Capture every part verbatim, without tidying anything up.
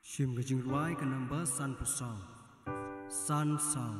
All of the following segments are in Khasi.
Shim ka jingrwai ka number san phew saw. San saw.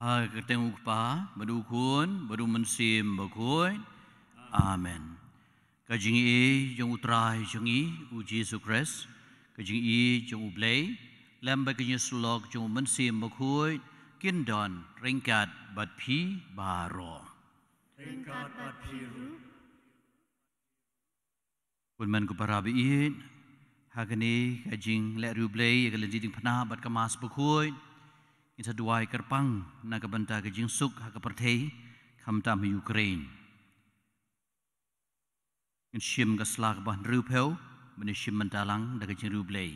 Ha ka kyrteng u Kpa, bad u Khun, bad u Mynsiem Bakhuid. Amen. Ka jingïeit jong u Trai jong ngi u Jisu Khrist, ka jingïeit jong u Blei, lem bad ka jingïasyllok jong u Mynsiem Bakhuid, kin don ryngkat bad phi baroh. Ryngkat bad phi ruh. Kumne ko para baieit, ha kane ka jingleh riewblei ïa ka lynti diengphna bad ka Mass Bakhuid, ngin sa duwai kyrpang na ka bynta ka jingsuk ha ka pyrthei, khamtam ha Ukraine. Ngin shim ka sla kaba hynriewphew, ban ïashim bynta lang da ka jingriewblei.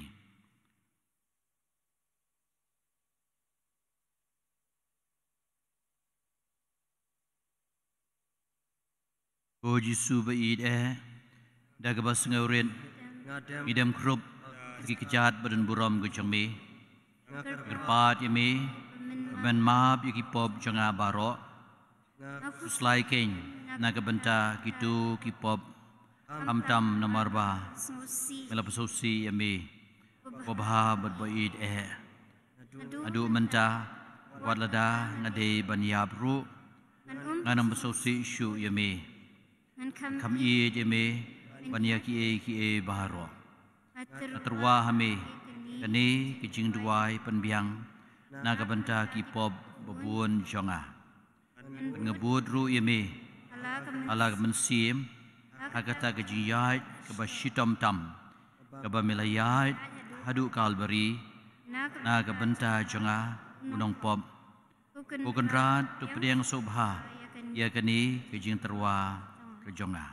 Ko Jisu ba ïeit eh, da kaba sngewrit ngi dem khrup ki kjat ba donburom ka jong me. Nga kyrpad ïa me ban map ïa ki pop jong nga baroh. Nga khuslai kein na ka bynta kito ki pop, khamtam namar ba nga la pynsngewsih ïa me, ko babha bad ba ïeit eh. Haduh mynta, wat lada nga dei ban ïap ruh, ngan ym pynsngewsih shuh ïa me. Ngan kham ïeit ïa me ban ïa kiei kiei baroh. Nga tyrwa ha me kane ka jingduwai pynbiang na ka bynta ki pop babun jong nga. Nga bud ruh ïa me ha la ka mynsiem ha kata ka jingïaid kaba shitom tam kaba me la ïaid haduh Kalbari na ka bynta jong nga u nongpop. Ko Kynrad, to pdiang sngewbha ïa kane ka jingtyrwa ka jong nga.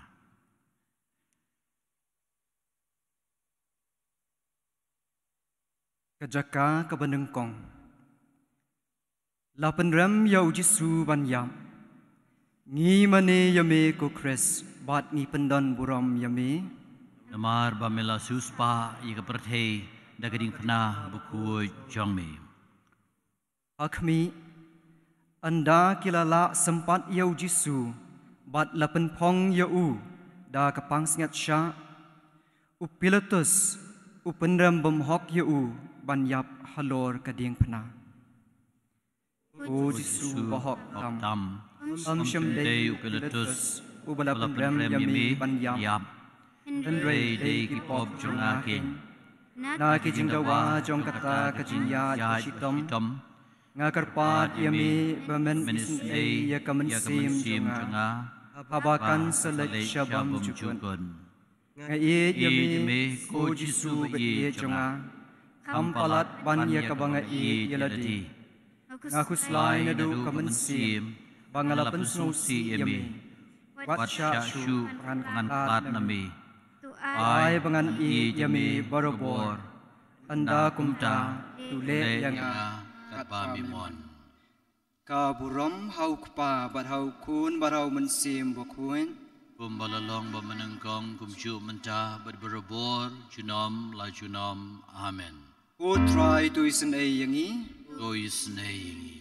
Ka jaka kaba nyngkong. La pynrem ïa u Jisu ban ïap. Ngi mane ïa me ko Khrist bad ngi pyndon burom ïa me. Namar ba me la siewspah ïa ka pyrthei da ka diengphna bakhuid jong me. Ha khmih, ynda ki la lah sympat ïa u Jisu bad la pynphong ïa u da ka pansngiat shah, u Pilatus u pynrem bymhok ïa u ban ïap halor ka diengphna. Ko Jisu bahok tam, ym shym dei u Pilatus uba la pynrem ïa me ban ïap, hynrei dei ki pop jong nga keiñ. Na ki jingdawa jong kata ka jingïaid shitom, nga kyrpad ïa me ba men isynei ïa ka mynsiem jong nga haba kan sa leit sha bymjukut. Nga ïeit ïa me ko Jisu ba ïeit jong nga, kham palat ban ïa kaba nga ïeit ïa lade. Nga khuslai naduh ka mynsiem ba nga la pynsngewsih ïa me. Wat shah shuh ba ngan khlad na me. To ai ba ngan ïeit ïa me barabor, ynda kumta to leh ïa nga katba me mon. Ka burom ha u Kpa bad ha u Khun bad ha u Mynsiem Bakhuid. Kumba la long ba mynnyngkong, kumjuh mynta bad barabor, junom la junom. Amen. Ko Trai, to isynei ïa ngi. To isynei ïa ngi.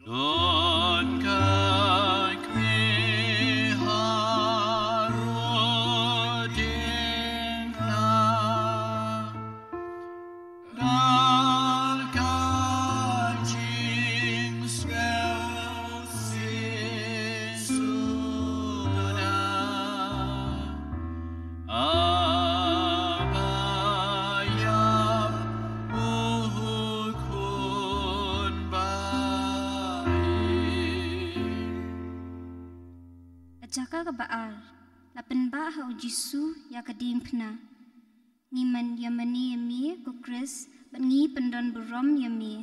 Don ka kri ha ro ding na. Dal ka jingsngewsih suda. Aba ïap u Khun ba ïeit. Ka jaka kaba ar, la pynbah ha u Jisu ïa ka diengphna. Ngi mane ïa me ko Khrist bad ngi pyndon burom ïa me.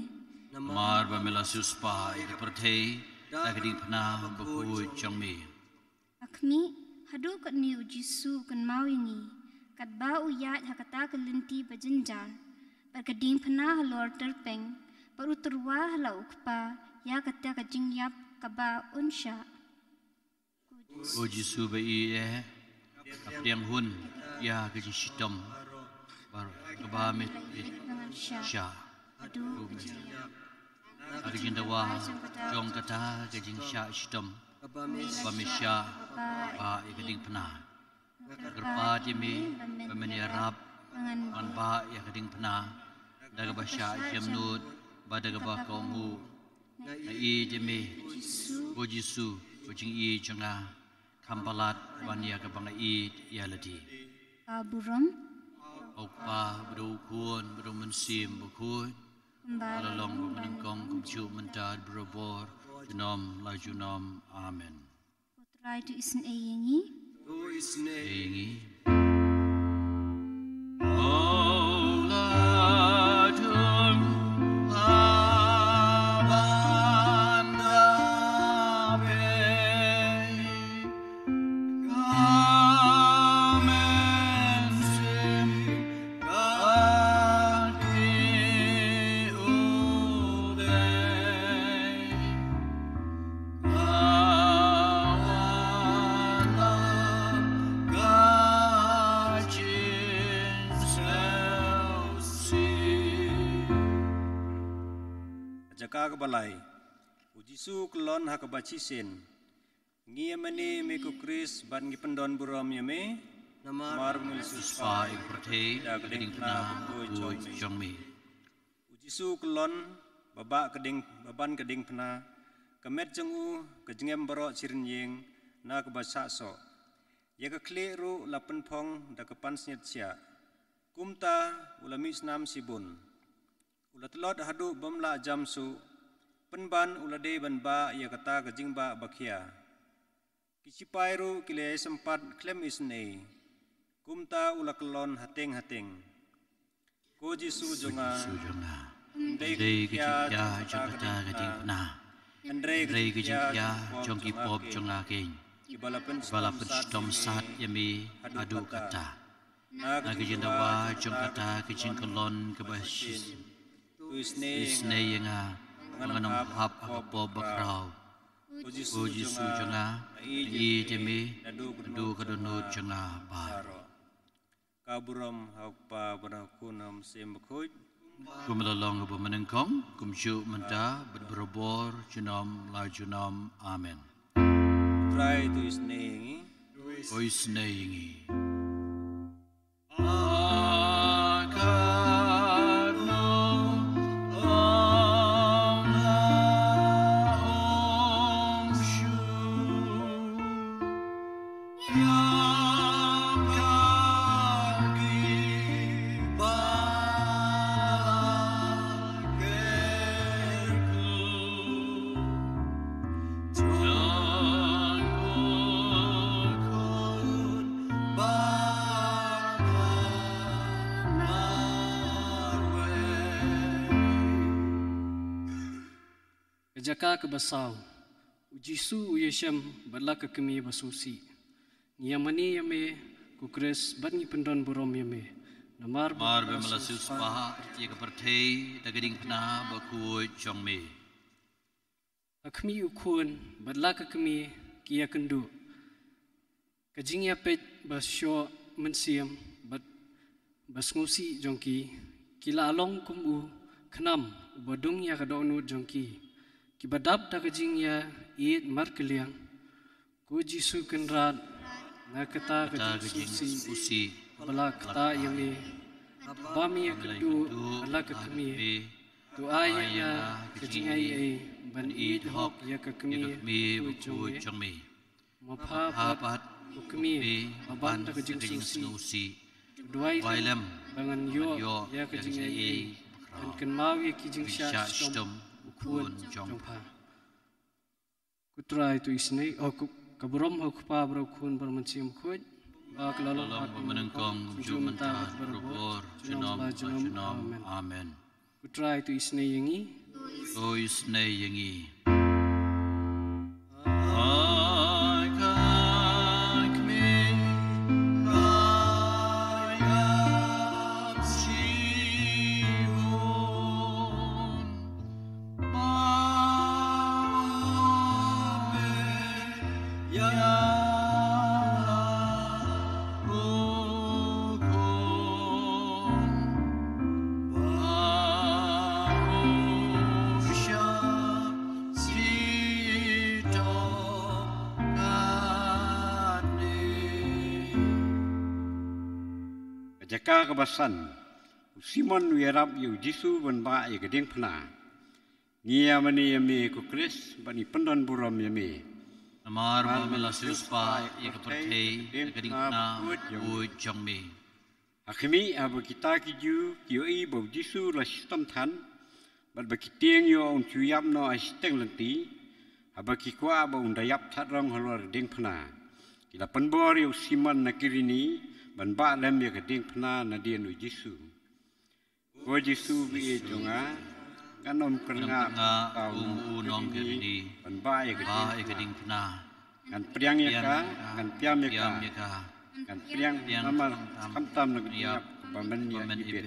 Namar ba me la siewspah ïa ka pyrthei da ka diengphna bakhuid jong me. Ha khmih, haduh katne u Jisu u kynmaw ïa ngi katba u ïaid ha kata ka lynti ba jynjar bad ka diengphna halor tyrpeng, bad u tyrwa ha la u Kpa ïa kata ka jingïap kaba un shah. Ko Jisu ba ïeit, ka pdiang hun ïa ka jingshitom baroh kaba me shah. Ka jingdawa jong kata ka jingshah shitom ba me shah ba ïa ka diengphna. Kyrpad ïa me ba men ïarap ngan bah ïa ka diengphna da kaba shah jemnud bad da kaba kohnguh. Nga ïeit ïa me ko Jisu, ko jingïeit jong nga, kham palat ban ïa kaba nga ïeit ïa lade. Ka burom ha u Kpa bad u Khun bad u Mynsiem Bakhuid. Kumba la long ba mynnyngkong, kumjuh mynta, barabor, junom la junom. Amen. Ko Trai, to isynei ïa ngi. To isynei ïa ngi. Jaka kaba lai. U Jisu u kyllon ha kaba shisien. Ngi ïa mane ïa me ko Khrist bad ngi pyndon burom ïa me. Namar ba me la siewspah ïa ka pyrthei da ka diengphna bakhuid jong me. U Jisu u kyllon, ba bah ka dieng, ba ban ka diengphna, ka met jong u, ka jingem baroh shi rynïeng, na kaba sah soh. Ïa ka khlieh ruh la pynphong da ka pansngiat shiah. Kumta u la mih snam shibun. U la tlot haduh bym lah jam shuh. Pynban u la dei ban bah ïa kata ka jingbah ba khia. Ki shipai ruh ki la ïasympat khlem isynei. Kumta u la kyllon hateng hateng. Ko Jisu jong nga, Jisu jong nga, ym dei ka jingkhia jong kata ka diengphna, hynrei ka jingkhia jong ki pop jong nga keiñ, kiba la pynshitom sat ïa me haduh katta. Na ka jingdawa jong kata ka jingkyllon kaba shisien, to isynei ïa nga ba ngan ym hap ha ka pop bakhraw. Ko Jisu jong nga, nga ïeit ïa me naduh ka dohnud jong nga baroh. Ka burom ha u Kpa bad ha u Khun ha u Mynsiem Bakhuid. Kumba la long ha kaba nyngkong, kumjuh mynta bad barabor junom la junom. Amen. Trai to isynei ïa ngi. To isynei ïa ngi. Ka jaka kaba saw. U Jisu u ïashem bad la ka kmie ba sngewsih. Ngi ïa mane ïa me, ko Khrist, bad ngi pyndon burom ïa me. Namar ba me la siewspah ïa ka pyrthei da ka diengphna bakhuid jong me. Ha khmih u khun bad la ka kmie ki ïakynduh. Ka jingïapeit ba shoh mynsiem bad ba sngewsih jong ki, ki la long kum u khnam uba dung ïa ka dohnud jong ki. Kiba dap da ka jingïaieit markylliang, ko Jisu Kynrad, na kata ka jingsngewsih ba la ktah ïa me, ba me ïakynduh ha la ka kmie, to ai ïa nga ka jingaiei ban ïeit hok ïa ka kmie bakhuid jong me. Ma pha bad u kmie ba ban da ka jingsngewsih, duwai lem ba ngan ïoh ïa ka jingaiei, ngan kynmaw ïa ki jingshah shitom u khun jong pha. Ko Trai to isynei, o, ka burom ha u Kpa bad ha u Khun bad ha u Mynsiem Bakhuid, ba ka la long ha kaba nyngkong, kumjuh mynta bad barabor junom la junom. Amen. Ko Trai to isynei ïa ngi. To isynei ïa ngi. Ka jaka kaba san. U Simon u ïarap ïa u Jisu ban bah ïa ka diengphna. Ngi ïa mane ïa me ko Khrist bad ngi pyndon burom ïa me. Namar ba me la siewspah ïa ka pyrthei da ka diengphna bakhuid jong me. Ha khmih, haba kita ki Jiw ki ïohi ba u Jisu u la shitom than bad ba ki tieng ïoh un shu ïap noh ha shiteng lynti, haba ki kwah ba un da ïap thad rong halor ka diengphna, ki la pynbor ïa u Simon na Kirini ban bah lem ïa ka diengphna nadien u Jisu. Ko Jisu ba ïeit jong nga, ngan ym kyrngah kum u nongkirini ban bah ïa ka diengphna. Ngan pdiang ïa ka, ngan piam ïa ka, ngan pdiang namar khamtam na ka jingïap kaba men ïa ibit,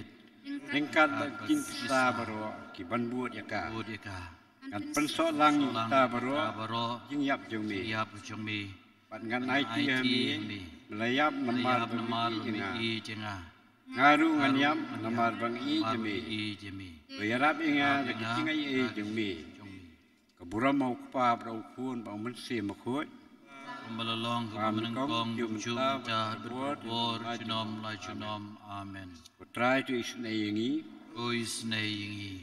ryngkat bad ki jingpisa baroh kiban bud ïa ka. Ngan pynsoh lang ïa kita baroh jingïap jong me. Bad ngan aiti ha me, me la ïap namar ba me ïeit ïa nga. Nga ruh ngan ïap namar ba nga ïeit ïa me. To ïarap ïa nga da ka jingaiei jong me. Ka burom ha u Kpa bad ha u Khun bad ha u Mynsiem Bakhuid. Kumba la long, kumba nyngkong, kumjuh mynta bad barabor junom la junom. Amen. Ko Trai to isynei ïa ngi. To isynei ïa ngi.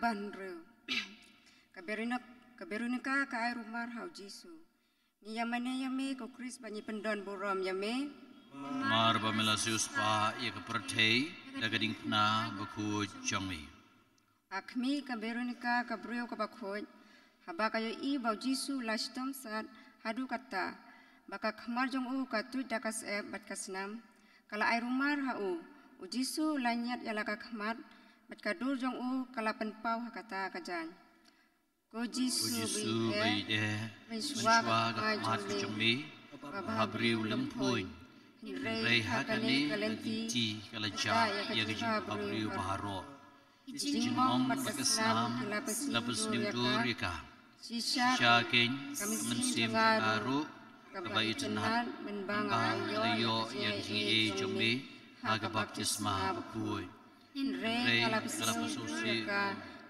Ban riew. Ka Veronica, ka Veronica ka ai rumar ha u Jisu. Ngi ïa mane ïa me ko Khrist bad ngi pyndon burom ïa me. Namar ba me la siewspah ïa ka pyrthei da ka diengphna bakhuid jong me. Ha khmih, ka Veronica ka briew kaba khuid, haba ka ïohi ba u Jisu u la shitom sat haduh katta ba ka khmat jong u ka tuid da ka syep bad ka snam, ka la ai rumar ha u. U Jisu u la ñiad ïa la ka khmat bad ka dur jong u ka la pynpaw ha kata ka jaiñ. Ko Jisu, ko Jisu ba ïeit, mynshuwa ka khmat jong me, kaba ha briew lum phuiñ. Hynrei ha kane ka lynti ka la jah ïa ka jingbabriew baroh. Ki jingmong bad ka snam ki la pynsniew dur ïa ka. Shisha kein ka mynsiem jong nga ruh kaba itynnad mynba nga la ïoh ïa ka jingaiei jong me ha ka baptisma bakhuid. Hynrei ka la pynsniew dur ïa ka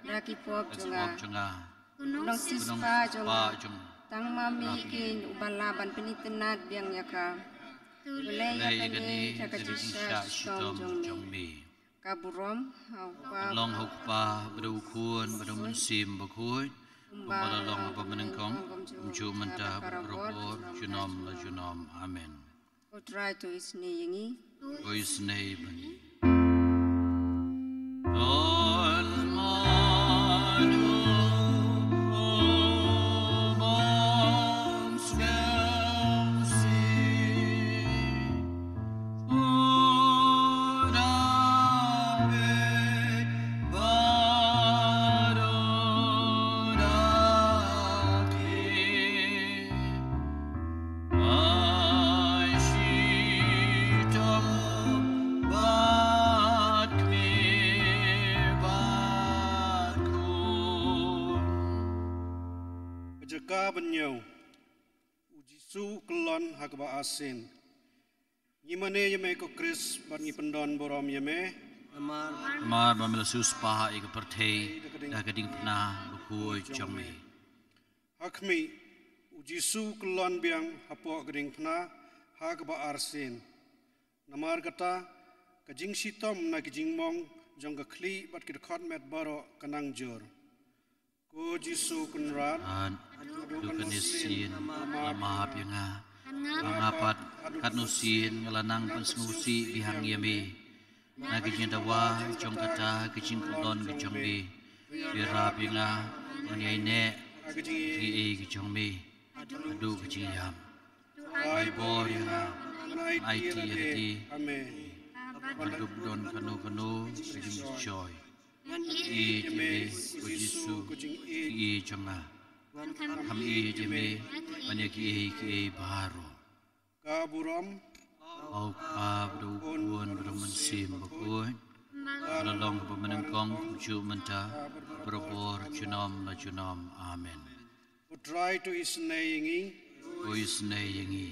da ki pop jong nga. Ko nongsiewspah jong nga, tang ma me kein uba lah ban pynitynnad biang ïa ka. To leh ïa kane da ka jingshah shitom jong me. Ka burom ha u Kpa, long ha u Kpa bad u Khun bad u Mynsiem Bakhuid, kumba la long ha kaba nyngkong, kumjuh mynta bad barabor, junom la junom. Amen. Ko Trai to isynei ïa ngi. To isynei bad ngi. Ka jaka ban ñiew. U Jisu u kyllon ha kaba arsien. Ngi mane ïa me ko Khrist bad ngi pyndon burom ïa me. Namar ba me la siewspah ïa ka pyrthei da ka diengphna bakhuid jong me. Ha khmih, u Jisu u kyllon biang hapoh ka diengphna ha kaba arsien. Namar kata, ka jingshitom na ki jingmong jong ka khlieh bad ki dkhot met baroh ka nang jur. Ko Jisu Kynrad, haduh katno sien la map ïa nga. Nga pat katno sien nga la nang pynsngewsih biang ïa me. Na ka jingdawa jong kata ka jingkyllon ka jong me, ïarap ïa nga ban ïaineh ha ka jingaiei ka jong me haduh ka jingïap. Ai bor ïa nga, ai ti ïa lade, ban dup don kano kano ka jingmyntoi. Ngan ïeit ïa me ko Jisu, ka jingïeit jong nga. Ngan kham ïeit ïa me ban ïa kiei kiei baroh. Ka burom ha u Kpa bad ha u Khun bad ha u Mynsiem Bakhuid, kumba la long ha kaba nyngkong, kumjuh mynta, barabor, junom la junom. Amen. Ko Trai to isynei ïa ngi. To isynei ïa ngi.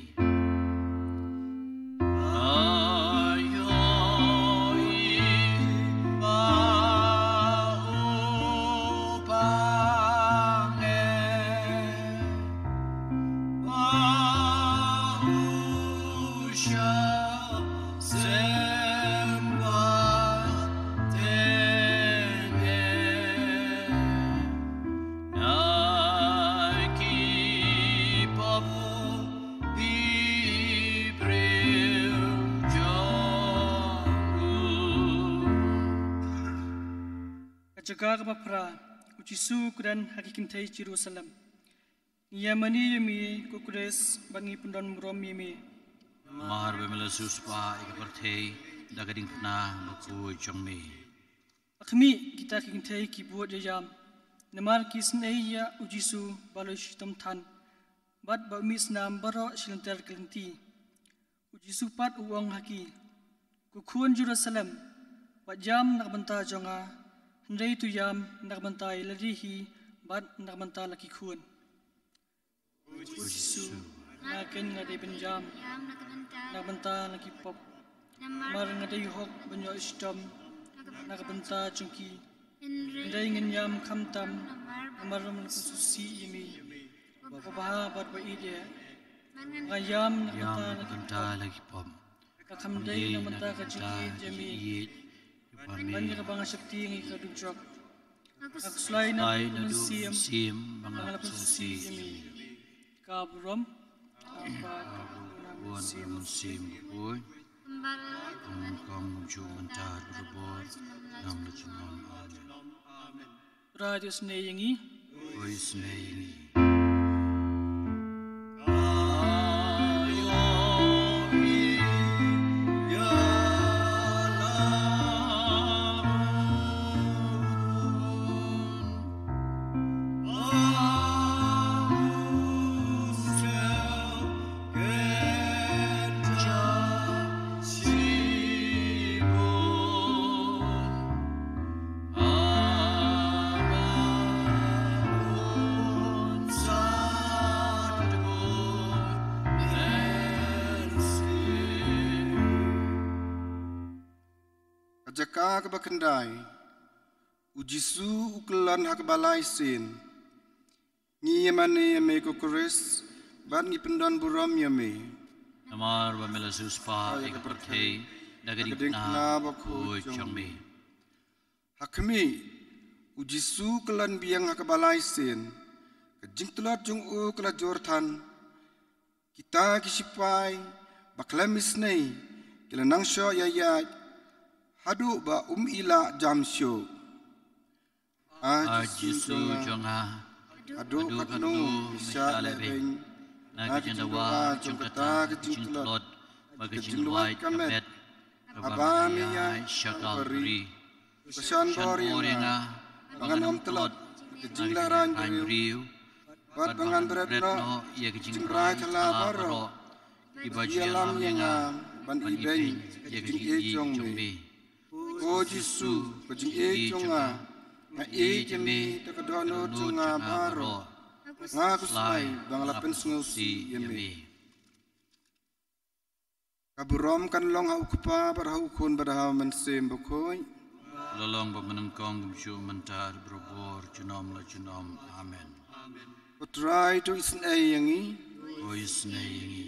Ka jaka kaba phra, u Jisu u kren ha ki kynthei Jerusalem. Ngi ïa mane ïa me ko Khrist bad ngi pyndon burom ïa me. Namar ba me la siewspah ïa ka pyrthei da ka diengphna bakhuid jong me. Ha khmih, kita ki kynthei ki bud ïa ïam namar ki isynei ïa u Jisu ba la shitom than bad ba u mih snam baroh shi lynter ka lynti. U Jisu pat u ong ha ki, ko khun Jerusalem, wat ïam na ka bynta jong nga, hynrei to ïam na ka bynta ïa lade hi bad na ka bynta la ki khun. Ko Jisu, nga kein nga dei ban ïam na ka bynta la ki pop. Namar nga dei hok ban ïoh shitom na ka bynta jong ki. Hynrei ngin ïam khamtam namar ba me la pynsngewsih ïa me. Ko babha bad ba ïeit, nga ïam na ka bynta la ki pop. Ka kham dei na ka bynta ka jingïeit jong me. Ban ïa kaba nga sheptieng ïa ka dujok. Khuslai naduh mynsiem ba nga la pynsngewsih ïa me. Ka burom, ka bor, ka bor, ka mynsiem bakhuid. Kumba la long, kumjuh, mynta, barabor, junom la junom. Amen. Trai to isynei ïa ngi. To isynei ïa ngi. Ka jaka kaba khyndai, u Jisu u kyllan ha kaba lai sien. Ngi ïa mane ïa me ko Khrist, bad ngi pyndon burom ïa me. Namar ba me la siewspah ïa ka pyrthei da ka diengphna bakhuid jong me. Ha khmih, u Jisu u kyllan biang ha kaba lai sien. Ka jingtlot jong u ka la jur than. Kita ki sipai bakhlem isynei ki la nang shoh ïaid haduh ba um ïa la jam shuh. A Jisu jong nga, haduh katno me shah lehbeiñ na ka jingdawa jong kata ka jingtlot bad ka jinglwait ka met, haba me ïaid sha Kalbari. Kyrshan bor ïa nga ba ngan ym tlot ka jinglehraiñ briew, bad ba ngan bret noh ïa ka jingrai thala baroh kiba ju ïalam ïa nga ban ibeiñ ïa ka jingïeit jong me. Ko Jisu, ka jingïeit jong nga, nga ïeit ïa me da ka dohnud jong nga baroh. Nga khuslai ba nga la pynsngewsih ïa me. Ka burom kan long ha u Kpa bad ha u Khun bad ha u Mynsiem Bakhuid. La long bad mynnyngkong kumjuh mynta bad barabor junom la junom. Amen. Ko Trai to isynei ïa ngi. To isynei ïa ngi.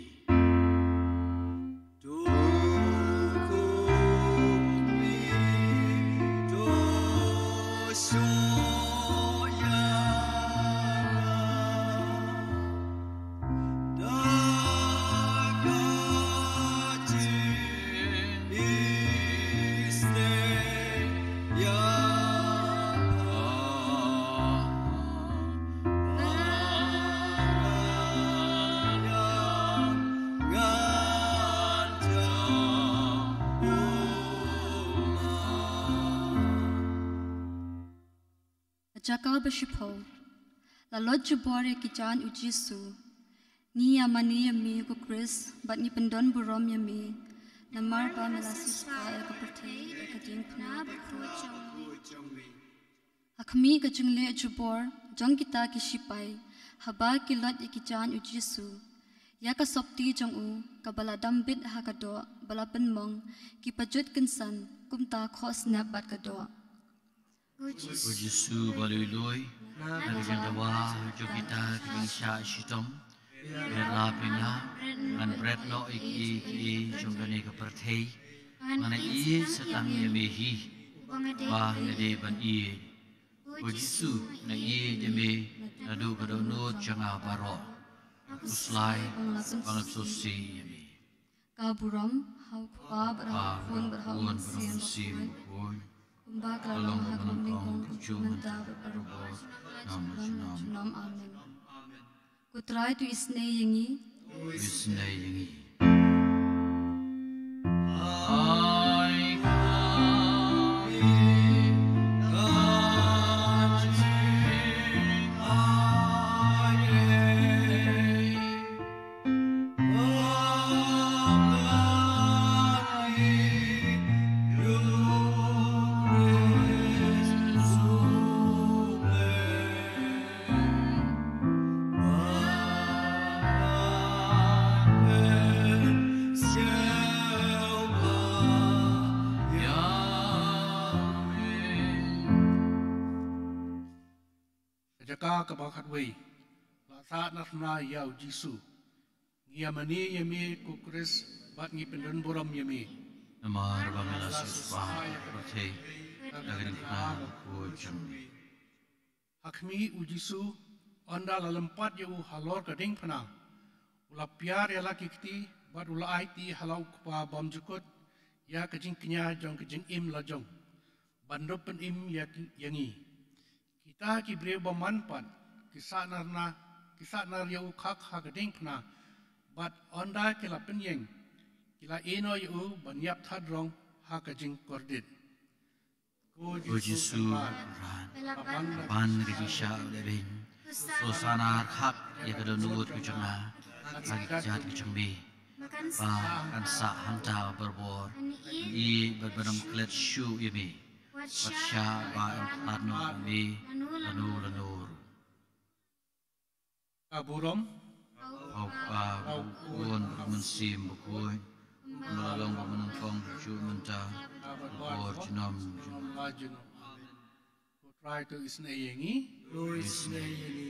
Ka jaka ba shiphew. La lot jubor ïa ki jaiñ u Jisu. Ngi ïa mane ïa me ko Khrist bad ngi pyndon burom ïa me. Namar ba me la siewspah ïa ka pyrthei da ka diengphna bakhuid jong me. Ha khmih, ka jingleh jubor jong kita ki sipai haba ki lot ïa ki jaiñ u Jisu, ïa ka sopti jong u kaba la dam bit ha ka doh ba la pynmong, ki pajut kynsan kumta khohsnep bad ka doh. Ko Jisu ba lui lui, na ka jingdawa jong kita ki jingshah shitom, me ïarap ïa nga, ngan bret noh ïa kiei kiei jong kane ka pyrthei. Ngan ïeit sa tang ïa me hi, ba nga dei ban ïeit. Ko Jisu, nga ïeit ïa me naduh ka dohnud jong nga baroh. Khuslai ba nga la pynsngewsih ïa me. Ka burom ha u Kpa bad ha u Khun bad ha u Mynsiem Bakhuid. Kumba ka la long ha kaba nyngkong, kumjuh mynta bad barabor, junom la junom. Amen. Ko Trai to isynei ïa ngi. To isynei ïa ngi. Ka jaka kaba khatwei. La sah na khana ïa u Jisu. Ngi ïa mane ïa me ko Khrist bad ngi pyndon burom ïa me. Namar ba me la siewspah ïa ka pyrthei da ka diengphna bakhuid jong me. Ha khmih, u Jisu, ynda la lympat ïa u halor ka diengphna, u la piar ïa la ki kti bad u la aiti ha la u Kpa bymjukut ïa ka jingkñia jong ka jingim la jong, ban dup pynim ïa ki, ïa ngi. Kita ki briew bymman pat, ki sah nar na, ki sah nar ïa u khak ha ka diengphna, bad ynda ki la pynïeng, ki la ïehnoh ïa u ban ïap thadrong ha ka jingkordit. Ko Jisu, Kynrad, ban ka jingshah beiñ, to sah nar khak ïa ka dohnud ka jong nga ha ki kjat ka jong me, ba kan sah hangta barabor, ïa bad ban ym klet shuh ïa me, bad shah ba ym klet noh ïa me lano lano ruh. Ka burom ha u Kpa, ha u Khun, ha u Mynsiem Bakhuid, kumba la long bad mynnyngkong, kumjuh mynta, bad barabor junom junom. Ko Trai, to isynei ïa ngi. To isynei ïa ngi.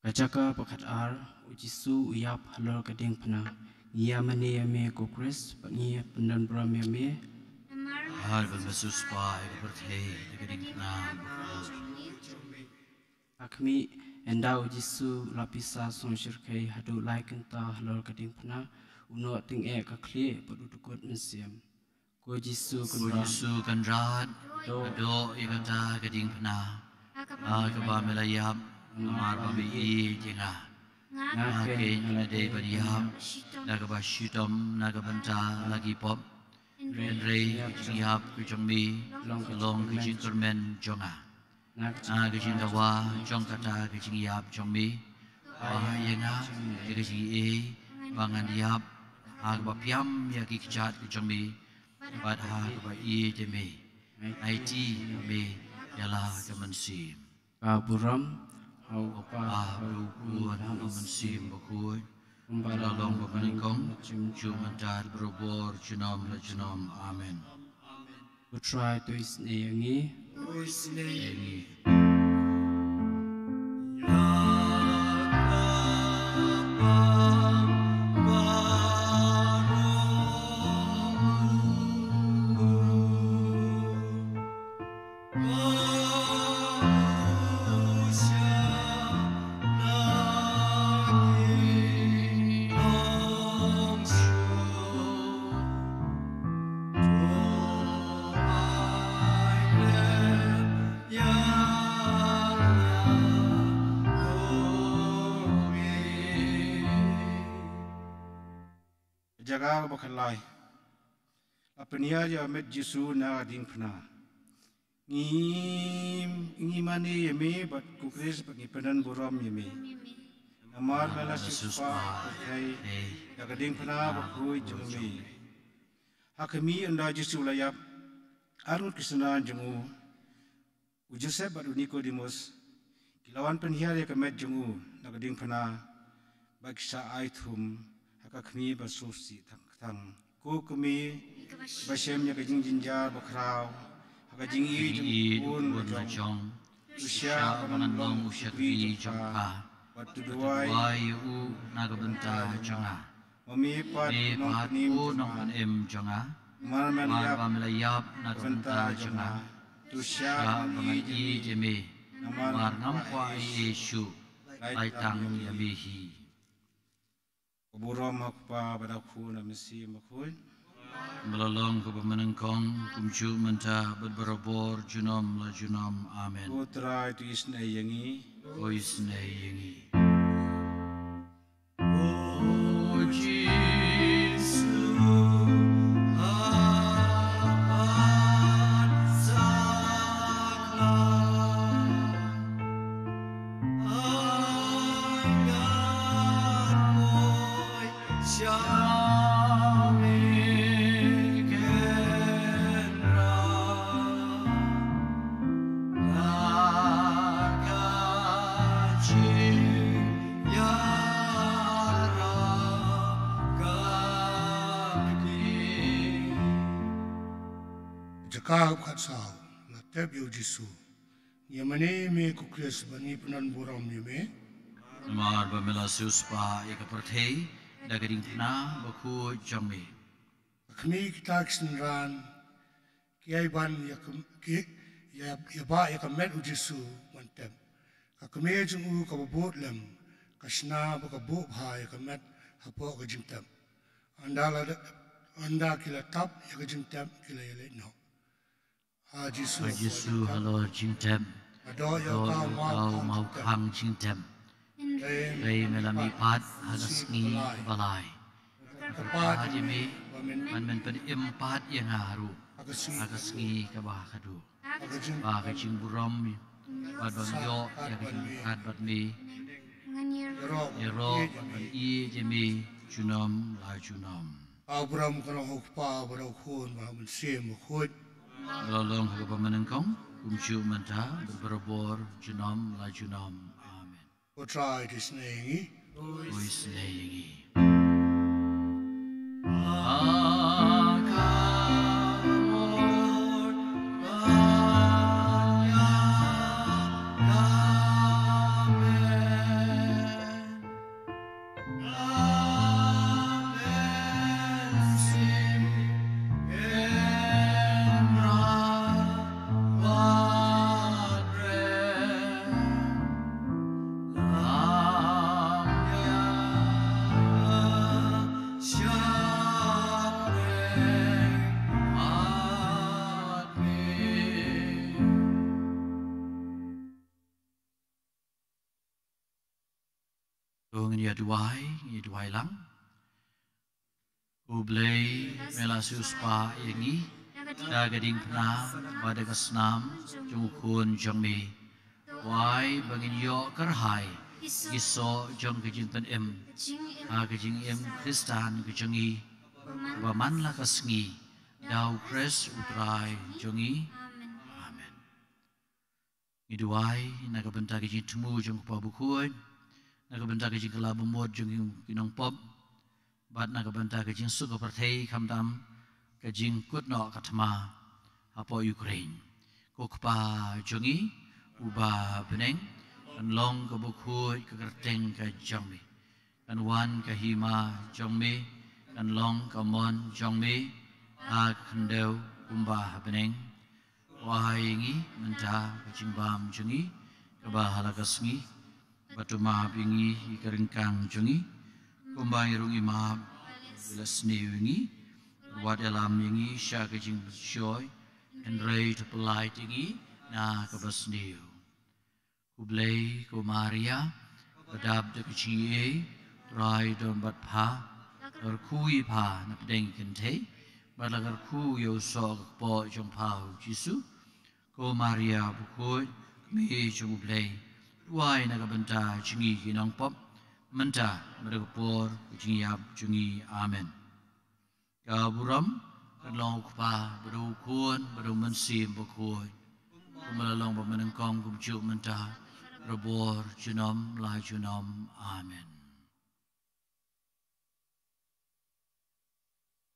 Ka jaka ba khatar, u Jisu u ïap halor ka diengphna. Ngi ïa mane ïa me ko Khrist, bad ngi ïa pyndonburom ïa me. Namar ba me siewspah ïa ka pyrthei da ka diengphna bakhuid. Ha khmih, ynda u Jisu u la pisa song shyrkhei haduh lai kynta halor ka diengphna, u noh tyngeh ka khlieh bad u dkut mynsiem. Ko Jisu, ko Kynrad, Jisu Kynrad, doh, doh ïa kata ka diengphna ha kaba me la ïap, namar ba me ïeit ïa nga. Nga keiñ nga la dei ban ïap da kaba shitom na ka bynta la ki pop. Hynrei ka jingïap ka jong me ka long ka jingkyrmen jong nga. Na ka jingdawa jong kata ka jingïap jong me, to ai ïa nga ïa ka jingaiei ba ngan ïap ha kaba phiam ïa ki kjat ka jong me, bad ha kaba ïeit ïa me. Aiti ïa me ïa la ka mynsiem. Ka burom ha u Kpa, ha u Khun, ha u Mynsiem Bakhuid, kumba la long bad mynnyngkong, kumjuh mynta, barabor junom la junom. Amen. Ko Trai, to isynei ïa ngi. To isynei ïa ngi. Jaka ba khatlai. La pynhiar ïa u met Jisu na ka diengphna. Ngi, ngi mane ïa me bad ko Khrist bad ngi pyndonburom ïa me. Namar me la siewspah ïa ka pyrthei da ka diengphna bakhuid jong me. Ha khmih, ynda u Jisu u la ïap, arngut ki synran jong u, u Joseph bad u Nikodimos, ki la wan pynhiar ïa ka met jong u na ka diengphna, bad ki shah ai thum ha ka khmih ba sngewsih tang tang. Ko Kmie, ba shem ïa ka jingjynjar bakhraw ha ka jingïeit jong u Khun la jong, to shah ba ngan long u shakri jong pha, bad to duwai ïa u na ka bynta jong nga. Ma me pat, ko Nongpynim jong nga, namar ba me la ïap na ka bynta jong nga, to shah ba ngan ïeit ïa me, namar ngam kwah ei ei shuh, lai tang ïa me hi. Ka burom ha u Kpa bad ha u Khun, ha u Mynsiem Bakhuid. Kumba la long, kumba mynnyngkong, kumjuh mynta, bad barabor junom la junom. Amen. Ko Trai, to isynei ïa ngi. To isynei ïa ngi. Jingïarap ka Khlieh. Jaka khatsaw, la tep ïa u Jisu. Ngi ïa mane ïa me ko Khrist, ba ngi pyndon burom ïa me. Namar ba me la siewspah ïa ka pyrthei da ka diengphna bakhuid jong me. Ka kmie kita ki synran ki ïai ban ïa ka, ki ïa, ïa ba ïa ka met u Jisu ban tep. Ka kmie jong u kaba bud lem ka shna ba ka buh bha ïa ka met hapoh ka jingtep. Ynda la da, ynda ki la tap ïa ka jingtep ki la ïaleit noh. A Jisu, a Jisu halor jingtep, haduh ïa ka maw khang jingtep. Hynrei me la mihpat ha ka sngi ba lai. Kyrpad ïa me, ban men pynim pat ïa nga ruh ha ka sngi kaba khatduh. Ba ka jingburom bad ban ïoh ïa ka jingpyrkhat bad me, ïaroh ban ïeit ïa me junom la junom. Ka burom ka long ha u Kpa bad ha u Khun bad ha u Mynsiem Bakhuid. Ka la long ha kaba mynnyngkong, kumjuh mynta, bad barabor, junom la junom. Amen. Ko Trai, to isynei ïa ngi. To isynei ïa ngi. To ngin ïa duwai, ngin ïa duwai lang. U Blei, me la siewspah ïa ngi da ka diengphna bad da ka snam jong u Khun jong me. To ai ba ngin ïoh kyrhai ki soh jong ka jingpynim ha ka jingim Khristan ka jong ngi, ba man la ka sngi, da u Khrist u Trai jong ngi. Amen. Ngi duwai na ka bynta ka jingthmu jong u Kpa Bakhuid, na ka bynta ka jingkylla bamut jong ki nongpop, bad na ka bynta ka jingsuk ka pyrthei, khamtam ka jingkut noh ka thma hapoh Ukraine. Ko Kpa jong ngi uba ha bneng, kan long kaba khuid ka kyrteng ka jong me. Kan wan ka hima jong me, kan long ka mon jong me ha ka khyndew kumba ha bneng. Wai ïa ngi mynta ka jingbam jong ngi kaba ha la ka sngi, bad to map ïa ngi ïa ka ryngkang jong ngi, kumba ngi ruh ngi map ïa la sniew ïa ngi. Wat ïalam ïa ngi sha ka jingpynshoi, hynrei to pyllait ïa ngi na kaba sniew. Khublei ko Maria, ba dap da ka jingaiei, Trai don bad pha. La kyrkhu ïa pha na pdeng ki kynthei, bad la kyrkhu ïa u soh ka kpoh jong pha u Jisu. Ko Maria bakhuid, kmie jong u Blei, duwai na ka bynta jong ngi ki nongpop, mynta bad ha ka por ka jingïap jong ngi. Amen. Ka burom kan long u Kpa, bad u Khun, bad u Mynsiem Bakhuid, kumba la long ba mynnyngkong, kumjuh mynta, barabor, junom la junom. Amen.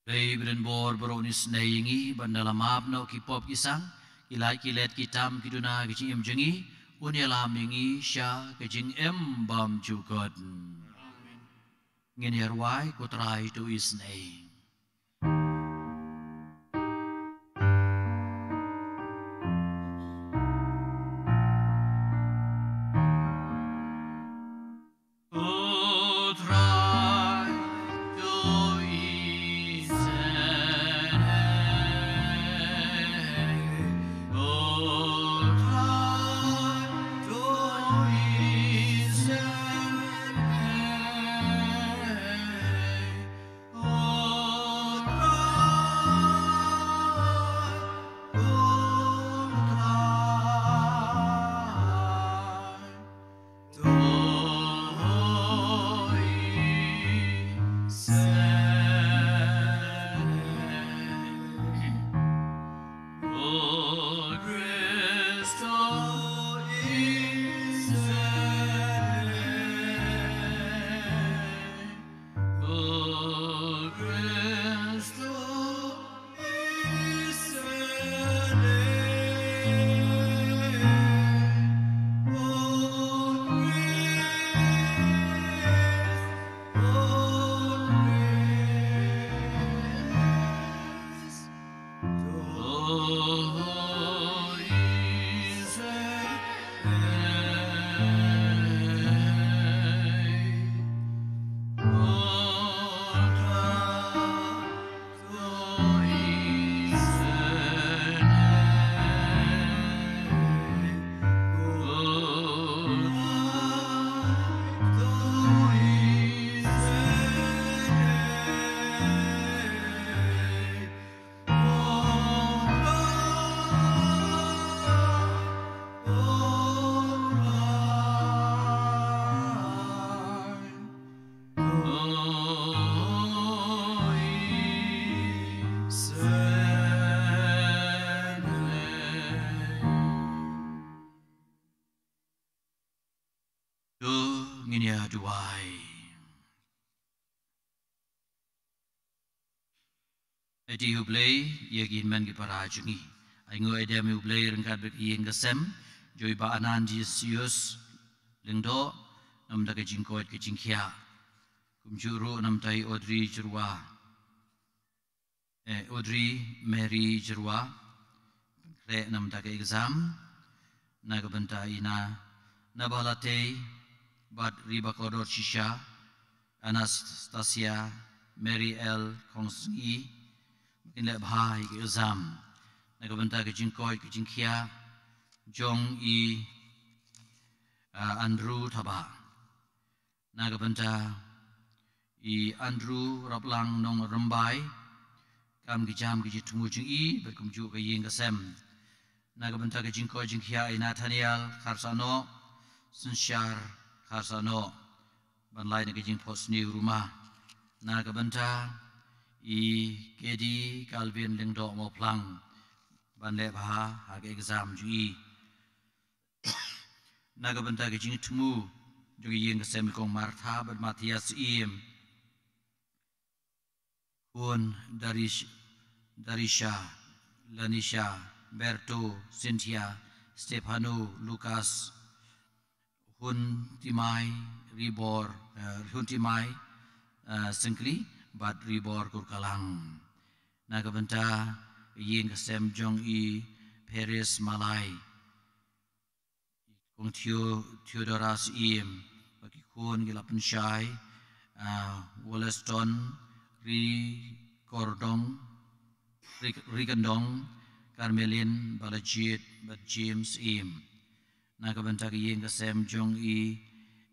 Dei ba don bor baroh un isynei ïa ngi, bad ynda la map noh ki pop ki sang, ki lait ki let, ki tam ki duna ha ka jingim jong ngi, un ïalam ïa ngi sha ka jingim bymjukut. Ngin ïa rwai, Ko Trai to isynei. To ngin ïa duwai. Aiti hu Blei ïa ki hynmen ki para jong ngi. Ai nguh ai dem ïa u Blei ryngkat bad ka ïing ka sem jong i Bah Anansius Lyngdoh, namar ka jingkoit ka jingkhiah. Kumjuh ruh namar i Audrey Jyrwa. Eh, Audrey Mary Jyrwa, pynkhreh namar ka exam. Na ka bynta i Na, Nabala Tei bad Riba Kordor Shisha, Anastasia Mary L Khongsngi, ba kin leh bha ïa ka exam. Na ka bynta ka jingkoit ka jingkhiah jong i, ah, Andrew Thabah. Na ka bynta i Andrew Raplang Nongrymbai, kam ki jam ki jingthmu jong i bad kumjuh ka ïing ka sem. Na ka bynta ka jingkoit jingkhiah i Nathaniel Kharsano, Synshar Kharsano, ban lait na ka jingphohsniew ruh ma. Na ka bynta i Kedi Calvin Lyngdoh Mawphlang, ban leh bha ha ka exam jong i. Na ka bynta ka jingthmu jong ka ïing ka sem i Kong Martha bad Mathias Im, Hun Darish, Darisha, Lanisha, Berto, Cynthia, Stefano, Lucas, Hun Timai, Ribor, eh, Hun Timai, eh, Sengkli bad Ribor Kurkalang. Na ka bynta ka ïing ka sem jong i Paris Malai, Kong Theo-, Theodorus Im, bad ki khun ki la pynshai, ah, Wollaston, Rikordong, Rik-, Rikandong, Carmelin Balajied bad James Im. Na ka bynta ka ïing ka sem jong i,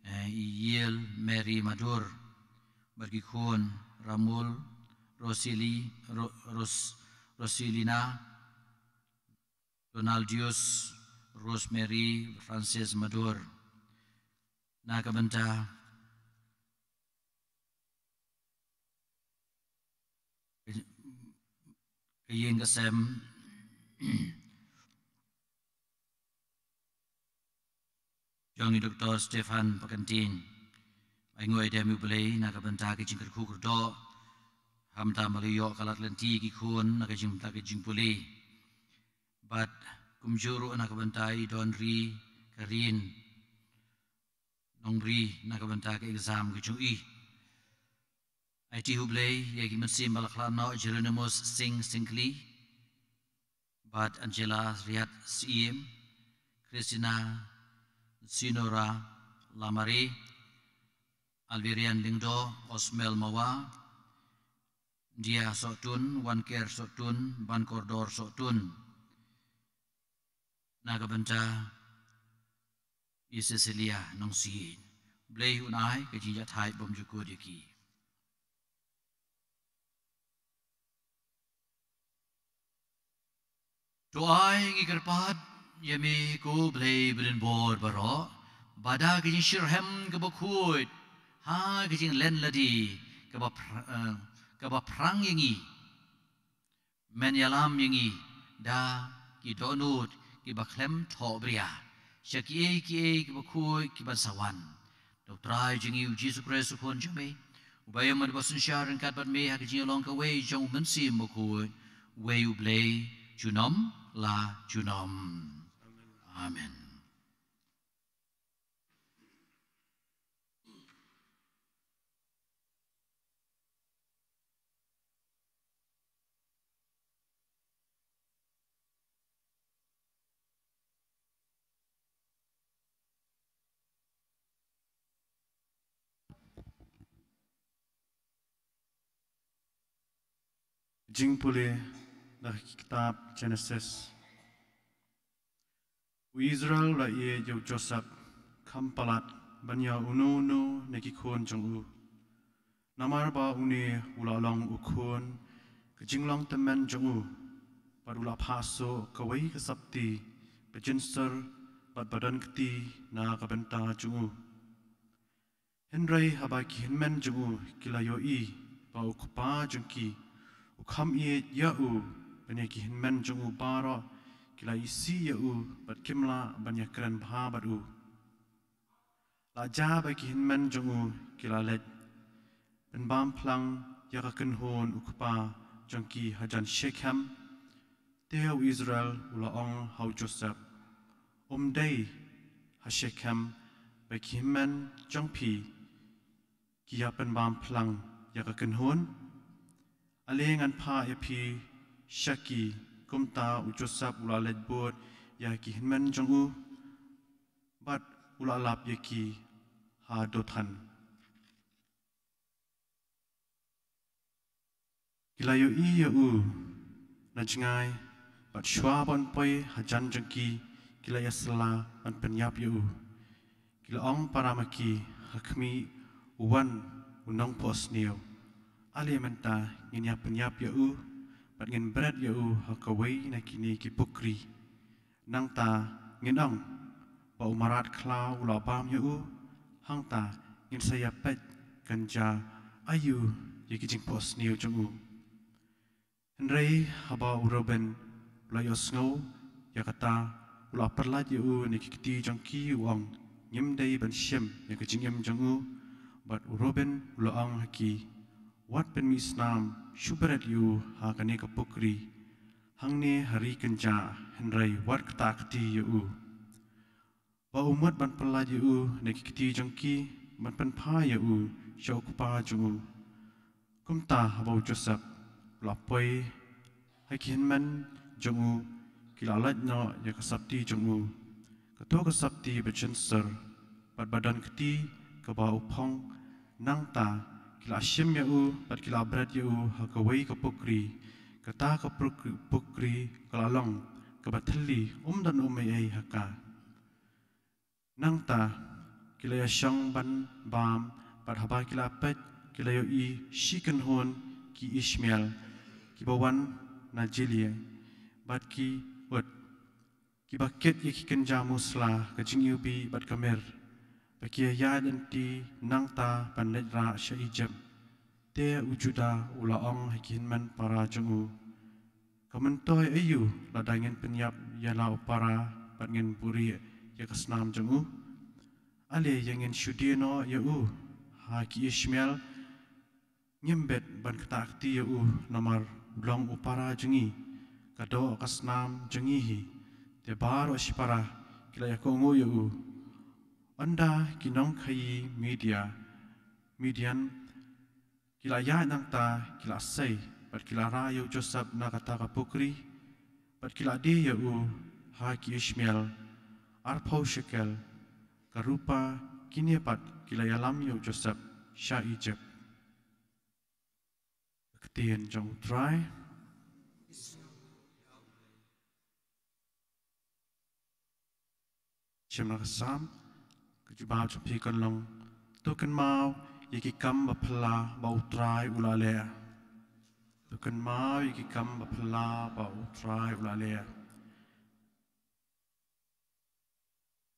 eh, i Yiel Mary Madur, bad ki khun Ramul, Rosili, Ro-, Ros-, Rosilina, Donaldius, Rosemary, Francis Madur. Na ka bynta ka ïing ka sem jong i Doktor Stephen Pakynting. Ai nguh ai dem ïa u Blei na ka bynta ka jingkyrkhu kyrdoh, hamta ba la ïoh ka lad lynti ki khun na ka jing, na ka jingpule. Bad kumjuh ruh na ka bynta i Donri Karin Nongri na ka bynta ka exam ka jong i. Aiti hu Blei ïa ki mynsiem ba la khlad noh: Jeronimus Singh Singkli bad Angela Riat Siem, Christina Sinora Lamare, Alverian Lyngdoh, Osmel Mawa, Dia Sohtun, Wanker Sohtun, Bankordor Sohtun. Na ka bynta i Cecilia Nongsiej. Blei un ai ka jingïathait bymjukut ïa ki. To ai ngi kyrpad ïa me ko Blei badonbor baroh, ba da ka jingshitrhem kaba khuid ha ka jinglen lade kaba phr-, eh, kaba phrang ïa ngi, men ïalam ïa ngi da ki dohnud kiba khlem thohbria sha kiei kiei kiba khuid kiban sa wan. Da U Trai jong ngi U Jisu Khrist U Khun jong me, uba ïaid bad synshar ryngkat bad me ha ka jingïalong kawei jong U Mynsiem Bakhuid, uwei U Blei junom la junom. Amen. Jingpule na ka kitab Jenesis. U Israel u la ïeit ïa u Joseph, kham palat ban ïa uno uno na ki khun jong u. Namar ba une u la long u khun ka jinglong tymmen jong u, bad u la phah shuh kawei ka sopti ba jynsur bad ba don kti na ka bynta jong u. Hynrei haba ki hynmen jong u ki la ïohi ba u kpa jong ki u kham ïeit ïa u, ban ïa ki hynmen jong u baroh ki la isih ïa u bad kim lah ban ïakren bha bad u. La jia ba ki hynmen jong u ki la leit pynbam phlang ïa ka kynhun u kpa jong ki hajan Shekhem. Te u Israel u la ong ha u Joseph, um dei ha Shekhem ba ki hynmen jong phi ki ïa pynbam phlang ïa ka kynhun? Ale ngan phah ïa phi sha ki. Kumta u Joseph u la leit bud ïa ki hynmen jong u bad u la lap ïa ki ha Dothan. Ki la ïohi ïa u na jngai, bad shuwa ban poi hajan jong ki, ki la ïasylla ban pynïap ïa u. Ki la ong para ma ki, ha khmih u wan u nongphohsniew. Ale mynta ngin ïa pynïap ïa u bad ngin bret ïa u ha kawei na kine ki pukri. Nangta ngin ong ba u mrad khlaw u la bam ïa u, hangta ngin sa ïa peit kan jia aïu ïa ki jingphohsniew jong u. Hynrei haba u Reuben u la ïohsngew ïa kata, u la pyllait ïa u na ki kti jong ki, u ong, ngim dei ban shim ïa ka jingim jong u. Bad u Reuben u la ong ha ki, wat pynmih snam, shu bret ïa u ha kane ka pukri. Hangne ha ri kynjah, hynrei wat ktah kti ïa u. Ba u mut ban pyllait ïa u na ki kti jong ki, ban pynphai ïa u sha u kpa jong u. Kumta haba u Joseph u la poi ha ki hynmen jong u, ki la lait noh ïa ka sopti jong u, kato ka sopti ba jynsur bad ba don kti kaba u phong. Nangta ki la shim ïa u bad ki la bret ïa u ha kawei ka pukri. Kata ka pukri, pukri ka la long kaba thylli, um don um ei ei ha ka. Nangta ki la ïashong ban bam, bad haba ki la peit, ki la ïohi shi kynhun ki Ishmael kiba wan na Gilead, bad ki ud, kiba kit ïa ki kynja musla, ka jingiwbih bad ka mir, ba ki ïaid lynti nangta ban leit rah sha Ijipt. Te u Judah u la ong ha ki hynmen para jong u, ka myntoi aïu lada ngin pynïap ïa la u para bad ngin buhrieh ïa ka snam jong u? Ale ïa ngin shu die noh ïa u ha ki Ishmael. Ngim bit ban ktah kti ïa u, namar u long u para jong ngi, ka doh ka snam jong ngi hi. Te baroh shipara ki la ïakohnguh ïa u. Ynda ki nongkhaïi Midia, Midian, ki la ïaid nangta, ki la sei, bad ki la rah ïa u Joseph na kata ka pukri, bad ki la die ïa u ha ki Ishmael arphew shekel ka rupa. Kine pat ki la ïalam ïa u Joseph sha Ijipt. Ka ktien jong u Trai. Shim na ka Salm, ka jubab jong phi kan long, to kynmaw ïa ki kam ba phylla ba u Trai u la leh. To kynmaw ïa ki kam ba phylla ba u Trai u la leh.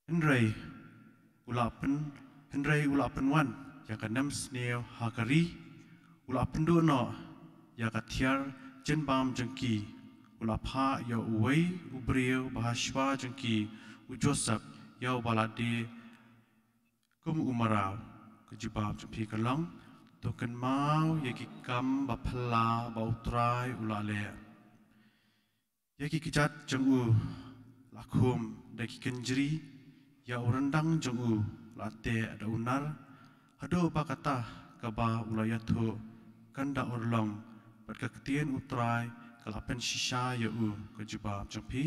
Hynrei u la pyn, hynrei u la pynwan ïa ka nemsniew ha ka ri, u la pynduh noh ïa ka thiar jingbam jong ki, u la phah ïa uwei u briew ba hashwa jong ki, u Joseph, ïa uba la die kum u mraw. Ka jubab jong phi ka long, to kynmaw ïa ki kam ba phylla ba u Trai u la leh. Ïa ki kjat jong u la khum da ki kynjri, ïa u ryndang jong u la teh da u nar, haduh ba kata kaba u la ïathuh kan da urlong, bad ka ktien u Trai ka la pynshisha ïa u. Ka jubab jong phi,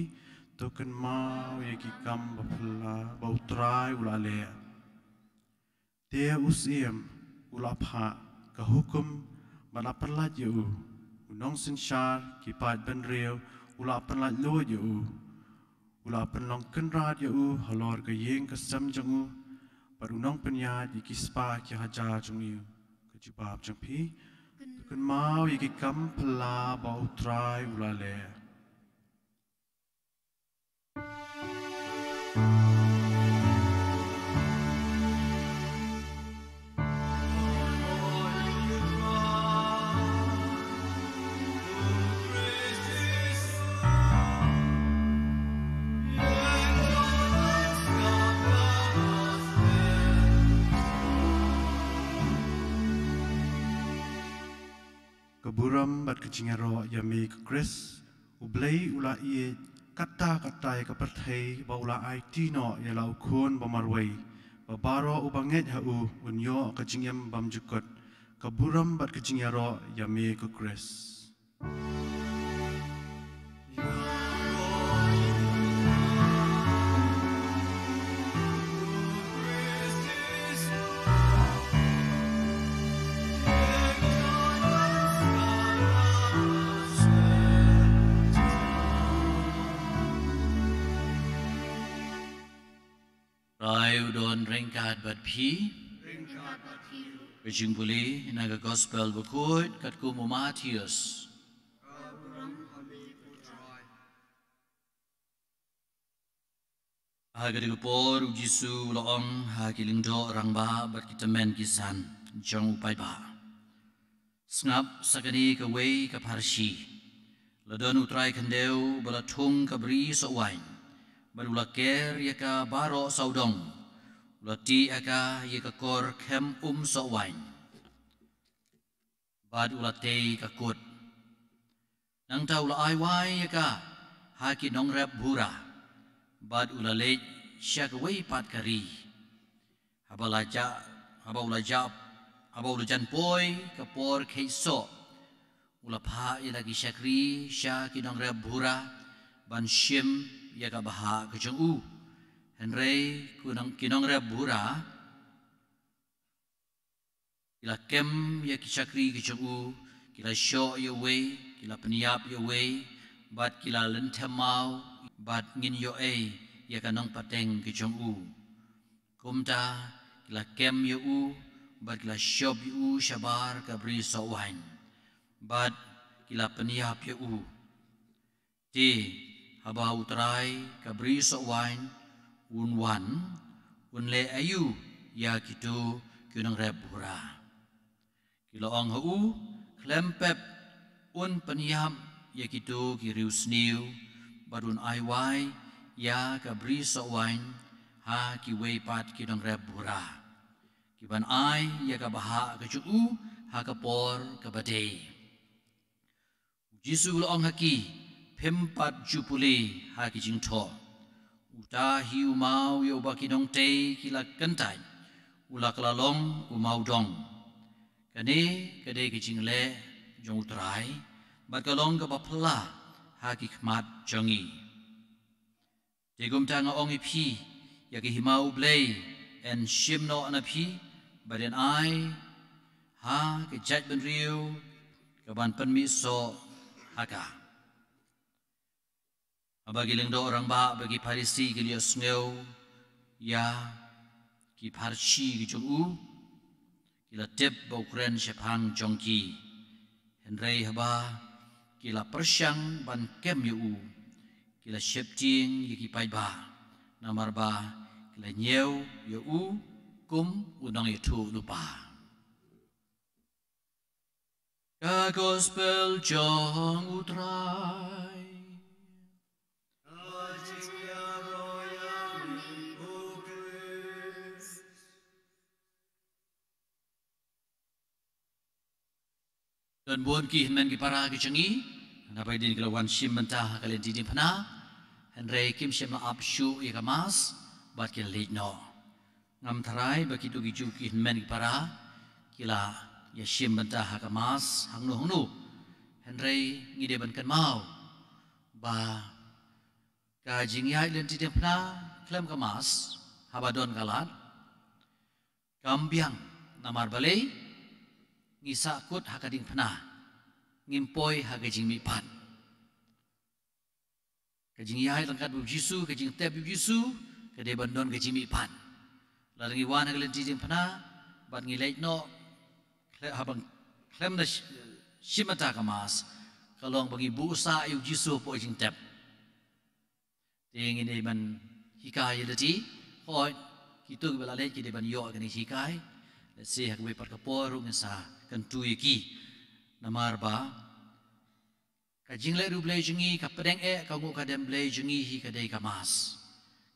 to kynmaw ïa ki kam ba phylla ba u Trai u la leh. Te u Syiem u la phah ka hukum bad la pyllait ïa u. U nongsynshar ki paid bynriew u la pyllait luid ïa u. U la pynlong kynrad ïa u halor ka ïing ka sem jong u, bad u nongpynïaid ïa ki spah ki hajar jong u. Ka jubab jong phi, to kynmaw ïa ki kam phylla ba u Trai u la leh. Burom bad ka jingïaroh ïa me ko Khrist. U Blei u la ïeit katta katta ïa ka pyrthei ba u la aiti noh ïa la u Khun ba marwei, ba baroh uba ngeit ha u un ïoh ka jingim bymjukut. Ka burom bad ka jingïaroh ïa me ko Khrist. Trai u don ryngkat bad phi. Ryngkat bad phi. Ka jingpule na ka Gospel bakhuid katkum u Mathaios. Ka burom ha me ko Trai. Ha katei ka por u Jisu u la ong ha ki lyngdoh rangbah bad ki tymmen ki san jong u paidbah, sngap sa kane kawei ka pharshi. La don u trai khyndew ba la thung ka bri soh waiñ, bad u la ker ïa ka baroh sawdong. U la tih ha ka ïa ka kor khem um soh waiñ, bad u la tei ka kut. Nangta u la ai wai ïa ka ha ki nongrep bura, bad u la leit sha kawei pat ka ri. Haba la jah, haba u la jah, haba u la jan poi ka por kheit soh, u la phah ïa la ki shakri sha ki nongrep bura ban shim ïa ka bhah ka jong u. Hynrei ki nong, ki nongrep bura ki la kem ïa ki shakri ki jong u, ki la shoh ïa uwei, ki la pynïap ïa uwei, bad ki la lynthem maw, bad ngin ïoh ei ïa ka nongpateng ki jong u. Kumta ki la kem ïa u, bad ki la shop ïa u shabar ka bri soh waiñ, bad ki la pynïap ïa u. Te haba u trai ka bri soh waiñ un wan, un leh aïu ïa kito ki nongrep bura? Ki la ong ha u, khlem pep un pynïap ïa kito ki riewsniew, bad un ai wai ïa ka bri soh waiñ ha kiwei pat ki nongrep bura, ki ban ai ïa ka bhah ka jong u ha ka por kaba dei. U Jisu u la ong ha ki, phim pat ju pule ha ki jingthoh. Uta hi u maw ïa uba ki nongtei ki la kyntait, u la kylla long u mawdong. Kane ka dei ka jingleh jong u Trai, bad ka long kaba phylla ha ki khmat jong ngi. Te kumta nga ong ïa phi, ïa ka hima u Blei yn shim noh na phi, bad yn ai ha ka jaitbynriew ka ban pynmih soh ha ka. Haba ki lyngdoh rangbah bad ki Pharisi ki la ïohsngew ïa ki pharshi ki jong u, ki la tip ba u kren shaphang jong ki. Hynrei haba ki la pyrshang ban kem ïa u, ki la sheptieng ïa ki paidbah, namar ba ki la ñiew ïa u kum u nongïathuhlypa. Ka Gospel jong u Trai. Don bun ki hynmen ki para ki jong ngi, naba ïadien ki la wan shim bynta ha ka lynti diengphna, hynrei kim shym la ap shuh ïa ka Mass, bad ki la leit noh. Ngam tharai ba kito ki ju ki hynmen ki para ki la ïa shim bynta ha ka Mass hangno hangno. Hynrei ngi dei ban kynmaw ba ka jingïaid lynti diengphna khlem ka Mass, haba don ka lad, kam biang. Namar balei? Ngi sahkut ha ka diengphna, ngim poi ha ka jingmihpat. Ka jingïaid ryngkat bad u Jisu, ka jingtep bad u Jisu, ka dei ban don ka jingmihpat. Lada ngi wan ha ka lynti diengphna bad ngi leit noh, khle-, haba khlem da sh-, shim bynta ka Mass, ka long ba ngi buh sah ïa u Jisu hapoh jingtep. Te ngi dei ban hikai ïa lade, hooid, kito kiba la leit ki dei ban ïoh kane hikai. Let's say ha kawei pat ka por ruh ngin sa kyntu ïa ki. Namar ba ka jingleh riewblei jong ngi, ka pdeng eh ka nguh ka dem Blei jong ngi hi ka dei ka Mass,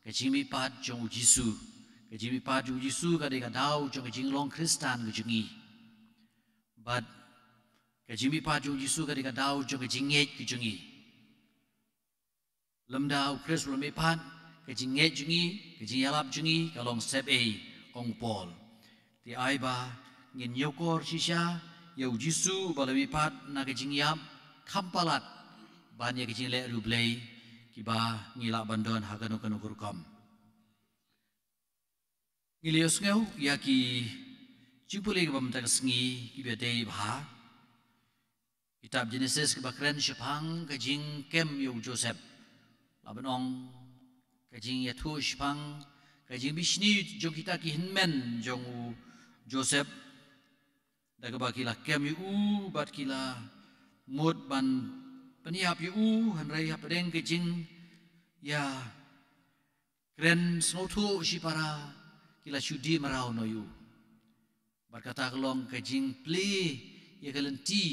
ka jingmihpat jong u Jisu. Ka jingmihpat jong u Jisu ka dei ka daw jong ka jinglong Khristan ka jong ngi. Bad Ka jingmihpat jong u Jisu ka dei ka daw jong ka jingngeit ka jong ngi. Lymda u Khrist u la mihpat, ka jingngeit jong ngi, ka jingïalap jong ngi ka long sepei, ong u Paul. Te ai ba ngin ñiewkor shisha ïa u Jisu ba la mihpat na ka jingïap, kham palat ban ïa ka jingleh riewblei kiba ngi lah ban don ha kano kano ka rukom. Ngi la ïohsngew ïa ki jingpule kiba mynta ka sngi kiba dei bha. Kitab Genesis kaba kren shaphang ka jingkem ïa u Joseph. Lah ban ong ka jingïathuh shaphang ka jingbishni jong kita ki hynmen jong u Joseph. Da kaba ki la kem ïa u bad ki la mut ban pynïap ïa u, hynrei hapdeng ka jingïakren sngewthuh shipara ki la shu die mraw noh ïa u. Bad kata ka long ka jingplie ïa ka lynti,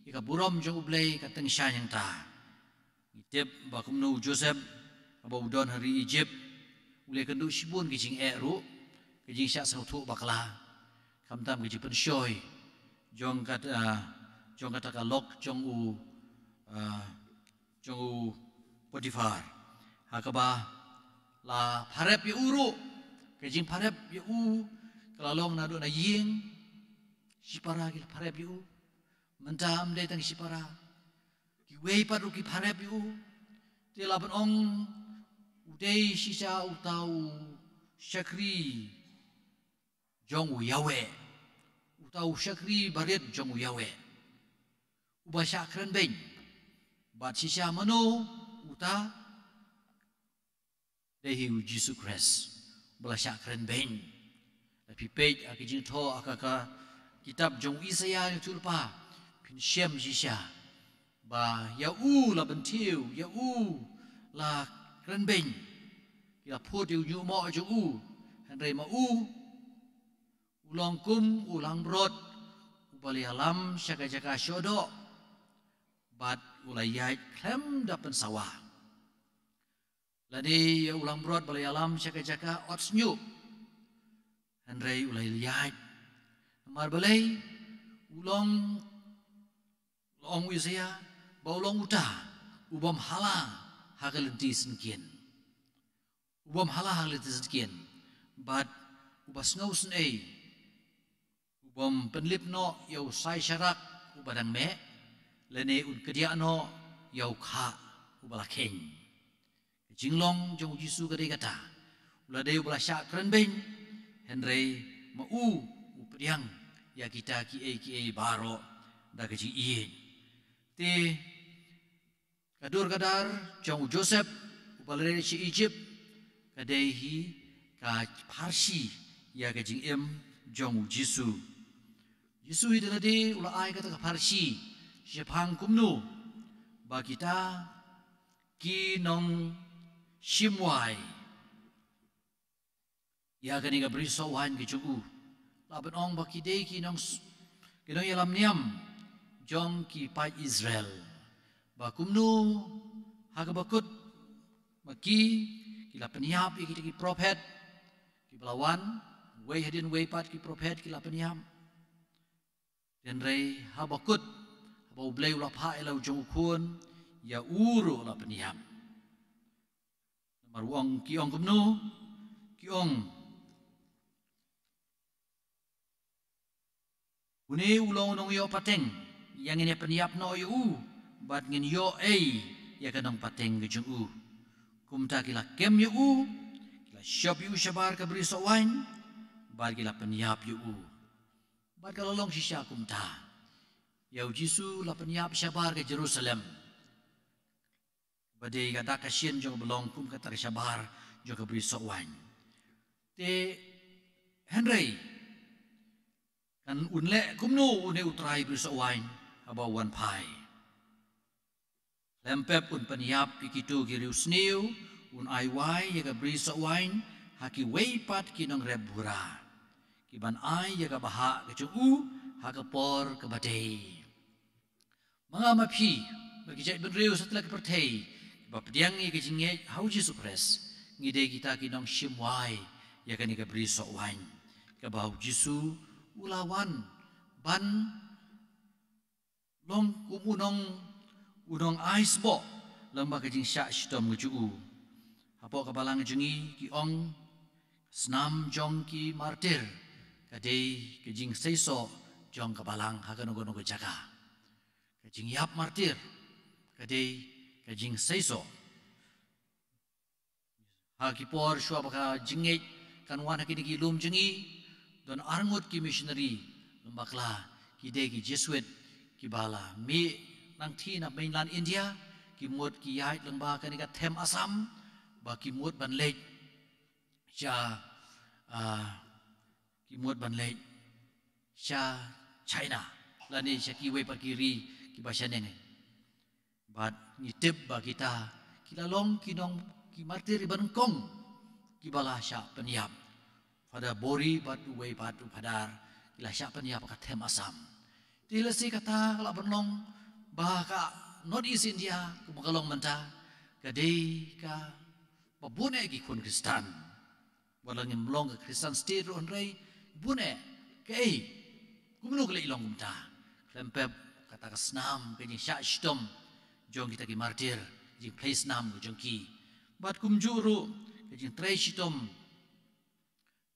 ïa ka burom jong U Blei ka tyngshaiñ hangta. Ngi tip ba kumno u Joseph, haba u don ha ri Egypt, u la ïakynduh shibun ki jingeh ruh, ka jingshah sngewthuh bakla. Khamtam ka jingpynshoi jong kata, ah, jong kata ka lok jong u, ah, jong u Potiphar. Ha kaba la pharep ïa u ruh, ka jingpharep ïa u ka la long naduh na ïing, shipara ki la pharep ïa u. Mynta ym dei tang shipara, kiwei pat ruh ki pharep ïa u. Te lah ban ong u dei shisha uta u shakri jong u Yahweh, uta u shakri barit jong u Yahweh, uba shah kren beiñ. Bad shisha mano uta? Dei hi u Jisu Khrist uba la shah kren beiñ. Lada phi peit ha ka jingthoh ha ka, ka kitab jong u Isaïah lyngkhot lypa, phin shem shisha ba ïa u la bynthiew, ïa u la kren beiñ. Ki la phut ïa u ñiuhmoh jong u, hynrei ma u u long kum u langbrot uba la ïalam sha ka jaka shoh doh, bad u la ïaid khlem da pynsawa. Lane ïa u langbrot ba la ïalam sha ka jaka ot shñiuh, hynrei u la ïaid. Namar balei? U long, u long u Isaïah, ba u long uta u bym hala ha ka lynti syngkien. U bym hala ha ka lynti syngkien, bad uba sngewsynei, u bym pynlip noh ïa u sai sharak uba dang meh, lane un kdiah noh ïa u khah uba la kheiñ. Ka jinglong jong u Jisu ka dei kata, u la dei uba la shah kren beiñ, hynrei ma u u pdiang ïa kita kiei kiei baroh da ka jingïeit. Te ka dur ka dar jong u Joseph uba la leit sha Egypt ka dei hi ka pharshi ïa ka jingim jong u Jisu. Jisu hi da lade u la ai kata ka pharshi shaphang kumno ba kita ki nongshim wai ïa kane ka bri soh waiñ ka jong u. Lah ban ong ba ki dei ki nong s-, ki nongïalam niam jong ki paid Israel. Ba kumno ha kaba kut ma ki, ki la pynïap ïa kita ki prophet kiba la wan, wei hadien wei pat ki prophet ki la pynïap. Hynrei haba kut, haba U Blei u la phah ïa la u jong u khun, ïa u ruh la pynïap. Namar u ong, ki ong kumno? Ki ong, une u long u nongïoh pateng, ïa ngin ïa pynïap noh ïa u, bad ngin ïoh ei ïa ka nongpateng ka jong u. Kumta ki la kem ïa u, ki la shop ïa u shabar ka bri soh waiñ, bad ki la pynïap ïa u. Bad ka la long shisha kumta. Ïa u Jisu la pynïap shabar ka Jerusalem. Ba dei ka dak ka shin jong ka ba long kum kata ka shabar jong ka bri soh waiñ. Te hynrei kan un leh kumno une u trai bri soh waiñ haba u wan phai? Khlem pep un pynïap ïa kito ki riewsniew, un ai wai ïa ka bri soh waiñ ha kiwei pat ki nongrep bura, ki ban ai ïa ka bhah ka jong u ha ka por kaba dei. Ma nga ma phi, bad ki jaitbynriew satlak ka pyrthei, kiba pdiang ïa ka jingngeit ha u Jisu Khrist, ngi dei kita ki nongshim wai ïa kane ka bri soh waiñ, kaba u Jisu u la wan ban Long kum u nong, u nong ai sboh lem bad ka jingshah shitom ka jong u. Hapoh ka balang jong ngi ki ong, snam jong ki martir ka dei ka jingseisoh jong ka balang ha kano kano ka jaka. Ka jingïap martir ka dei ka jingseisoh. Ha ki por shuwa ba ka jingngeit kan wan ha kine ki lum jong ngi, don arngut ki missionary lem bakla, ki dei ki Jesuit, kiba la mih nangta na mainland India, ki mut ki ïaid lyngba kane ka them Assam, ba ki mut ban leit sha, ah, ki mut ban leit sha China, lane sha kiwei pat ki ri kiba shaneng. Bad ngi tip ba kita ki la long ki nong, ki martir iba nyngkong kiba la shah pynïap. Father Bori bad uwei pat u Father, ki la shah pynïap ha ka them Assam. Te lehse kata ka la pynlong ba ka North East India, kumba ka long mynta, ka dei kaba bun eh ki khun Khristan. Wat la ngim long ka Khristan state ruh hynrei, bun eh, kaei, kumno ka leit long kumta? Khlem pep kata ka snam ka jingshah shitom jong kita ki martir, jingphlei snam ka jong ki. Bad kumjuh ruh ka jingtrei shitom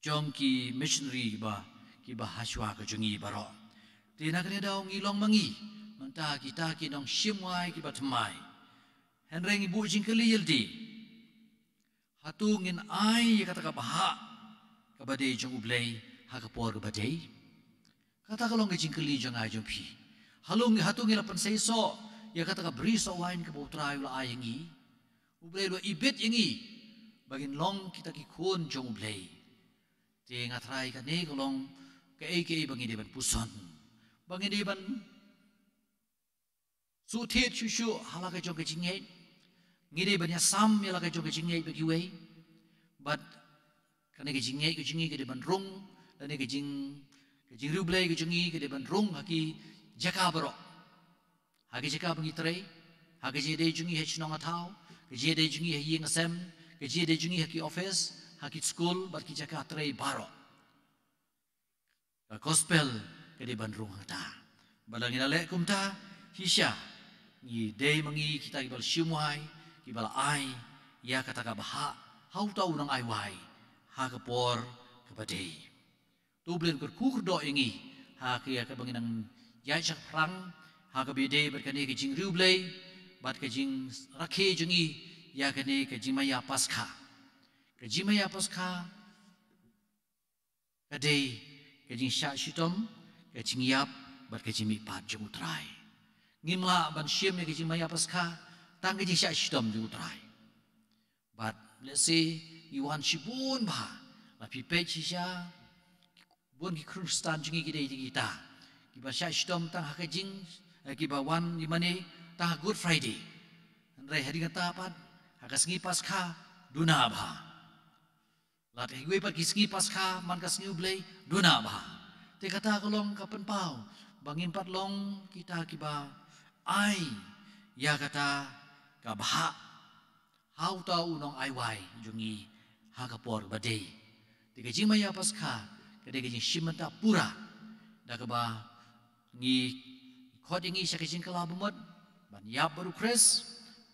jong ki missionary ba, kiba ha shuwa ka jong ngi baroh. Te na kane ka daw ngi long ma ngi mynta kita ki nongshimwai kiba thymmai. Hynrei ngi buh jingkylli ïalade, hato ngin ai ïa kata ka bhah kaba dei jong U Blei ha ka por kaba dei? Kata ka long ka jingkylli jong nga jong phi. Hato ngi, hato ngi la pynseisoh ïa kata ka bri soh wain kaba U Trai u la ai ïa ngi? U Blei u la ibit ïa ngi ba ngin long kita ki khun jong U Blei. Te nga tharai kane ka long kaei kaei ba ngi dei ban puson, ba ngi dei ban shu thied shuh shuh ha la ka jong ka jingngeit. Ngi dei ban ïasam ïa la ka jong ka jingngeit bad kiwei. Bad kane ka jingngeit ka jong ngi ka dei ban rung, lane ka jing, ka jingriewblei ka jong ngi ka dei ban rung ha ki jaka baroh. Ha ki jaka ba ngi trei, ha ka jingïadei jong ngi ha shnong ha thaw, ka jingïadei jong ngi ha ïing ha sem, ka jingïadei jong ngi ha ki office, ha ki skul, bad ki jaka trei baroh. Ka gospel ka dei ban rung hangta. Bad lada ngi la leh kumta, shisha ngi dei ma ngi kita kiba la shimwai, kiba la ai ïa kata ka bhah ha uta u nongai wai ha ka por kaba dei. To U Blei un kyrkhu kyrdoh ïa ngi ha ka, ïa kaba ngi nang ïaid shaphrang ha kaba ïadei bad kane ka jingriewblei bad ka jingrakhe jong ngi ïa kane ka jingmaïa Paskha. Ka jingmaïa Paskha ka dei ka jingshah shitom, ka jingïap bad ka jingmihpat jong U Trai. Ngim lah ban shim ïa ka jingmaïa Paskha tang ka jingshah shitom jong U Trai. Bad lehse ngi wan shibun bha, la phi peit shisha, bun ki Khristan jong ngi ki dei kita kiba shah shitom tang ha ka jing, eh, kiba wan ïa mane tang ha Good Friday. Hynrei hadien kata pat ha ka sngi Paskha duna bha. Lada kiwei pat ki sngi Paskha man ka sngi U Blei duna bha. Te kata ka long ka pynpaw ba ngim pat long kita kiba ai ïa kata ka bhah ha uta u nongai wai jong ngi ha ka por ba dei. Te ka jingmaïa Paskha ka dei ka jingshim bynta pura da kaba ngi khot ïa ngi sha ka jingkylla bamut ban ïap bad U Khrist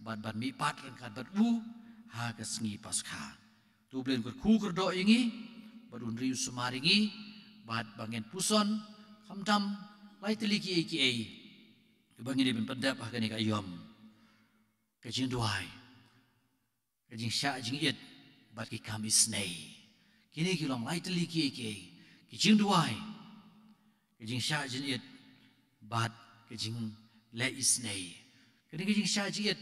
bad ban mihpat ryngkat bad u ha ka sngi Paskha. To U Blei un kyrkhu kyrdoh ïa ngi bad un ri u sumar ïa ngi bad ba ngin puson khamtam lai tylli kiei kiei kiba ngi dei ban pyndep ha kane ka aïom. Ka jingduwai, ka jingshah jingit bad ki kam isynei. Kine ki long lai tylli kiei kiei. Ki jingduwai, ka jingshah jingit bad ka jingleh isynei. Kane ka jingshah jingit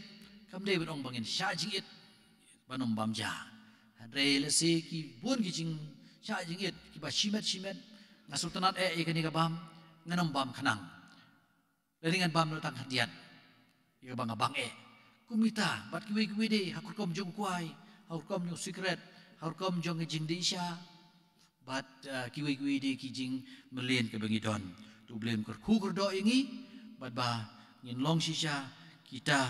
kam dei ban ong ba ngin shah jingit ban ym bam ja. Hynrei lehse ki bun ki jingshah jingit kiba shimet shimet, nga sngewtynnat eh ïa kane ka bam, ngan ym bam khnang. Lane ngan bam noh tang khyndiat ïa kaba nga bang eh. Kumta bad kiwei kiwei de, ha ka rukom jong u kwai, ha ka rukom jong u sikret, ha ka rukom jong ka jingdih sha bad, eh, kiwei kiwei de ki jingmlien kiba ngi don. To U Blei un kyrkhu kyrdoh ïa ngi bad ba ngin long shisha kita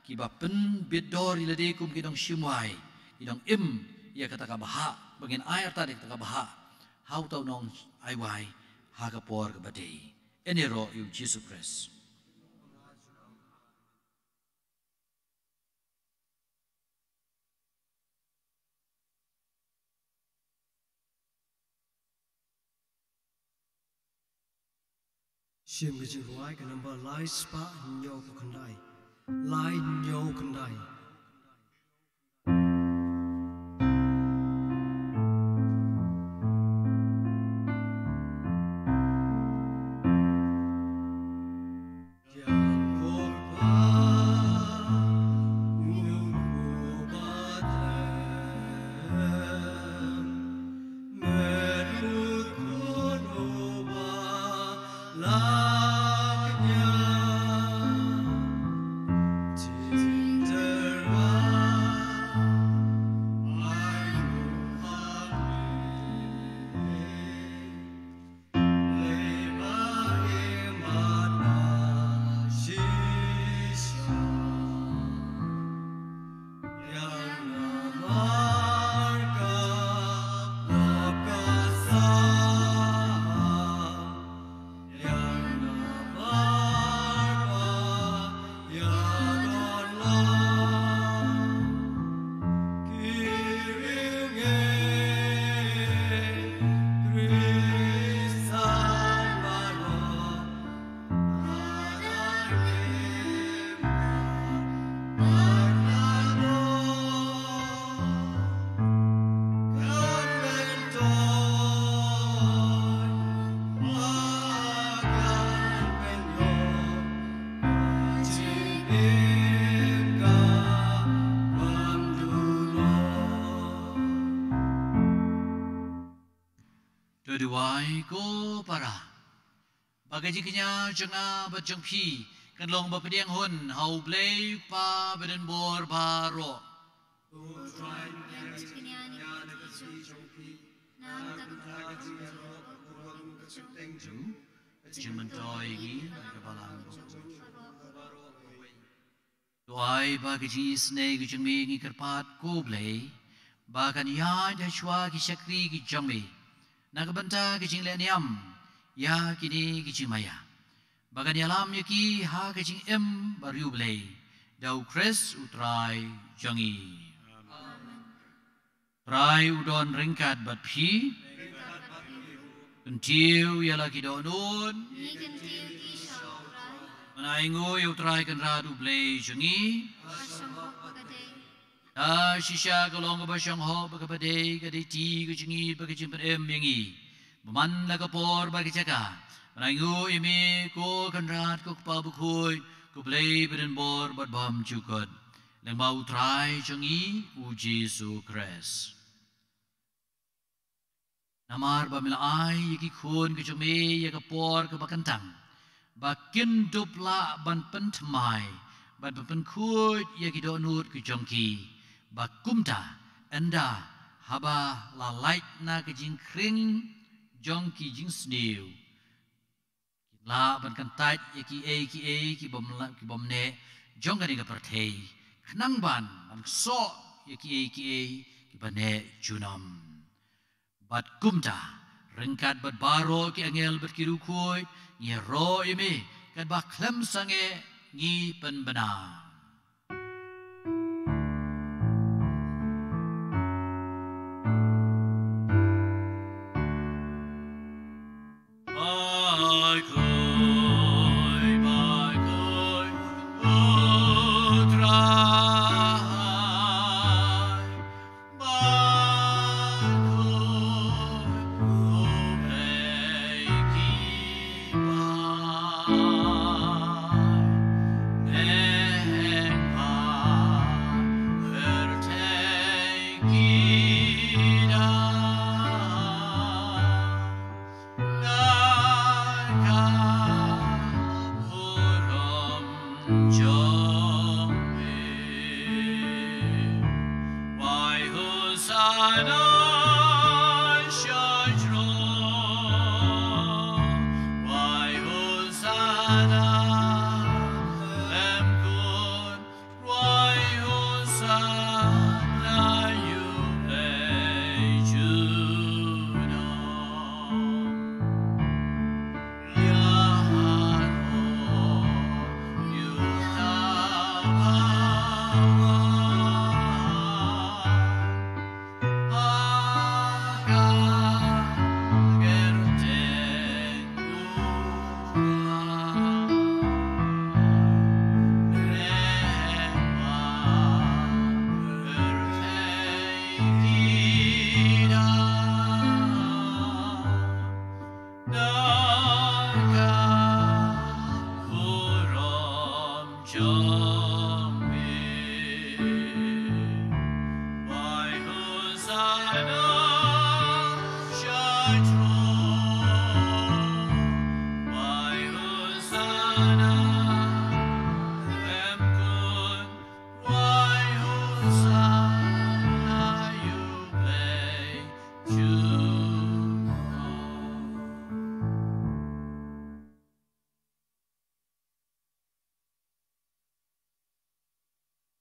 kiba pynbit dor ïa lade kum ki nongshimwai, ki nongim ïa kata ka bhah, ba ngin ai artat ïa kata ka bhah ha uta u nongai wai ha ka por kaba dei. Ïaroh ïa U Jisu Khrist. Shim ka jingrwai ka number lai spah hynñiew khyndai. Lai hynñiew khyndai. To duwai ko para. Ba ka jingkñia jong nga bad jong phi kan long ba pdiang hun ha U Blei U Kpa badonbor baroh. Jingmyntoi ïa ngi na ka balang. To ai ba ka jingisynei ka jong me ngi kyrpad ko Blei ba kan ïaid ha shuwa ki shakri ki jong me na ka bynta ka jingleh niam ïa kine ki jingmaïa, ba kan ïalam ïa ki ha ka jingim bariewblei da U Khrist U Trai jong ngi. Trai u don ryngkat bad phi. Kyntiew ïa la ki dohnud. Ngi kyntiew ki sha U Trai. Ngan ainguh ïa U Trai Kynrad U Blei jong ngi. Ka shong hok ba ka dei. Ka shisha ka long kaba shong hok ba ka ba dei, ka dei ti ka jong ngi bad ka jingpynim ïa ngi. Ba man la ka por bad ka jaka ngan ainguh ïa me ko Kynrad ko Kpa bakhuid, ko Blei badonbor bad bymjukut. Lyngba U Trai jong ngi U Jisu Khrist. Namar ba me la ai ïa ki khun ki jong me ïa ka por kaba kyntang ba kin dup lah ban pynthymmai bad ban pynkhuid ïa ki dohnud ki jong ki, ba kumta ynda haba la lait na ka jingkhring jong ki jingsniew, kin lah ban kyntait ïa kiei kiei ki bym la, ki bym neh jong kane ka pyrthei, khnang ban, ban ksoh ïa kiei kiei kiba neh junom. Bad kumta ryngkat bad baroh ki angel bad ki riewkhuid ngi ïaroh ïa me katba khlem sangeh ngi pynbna.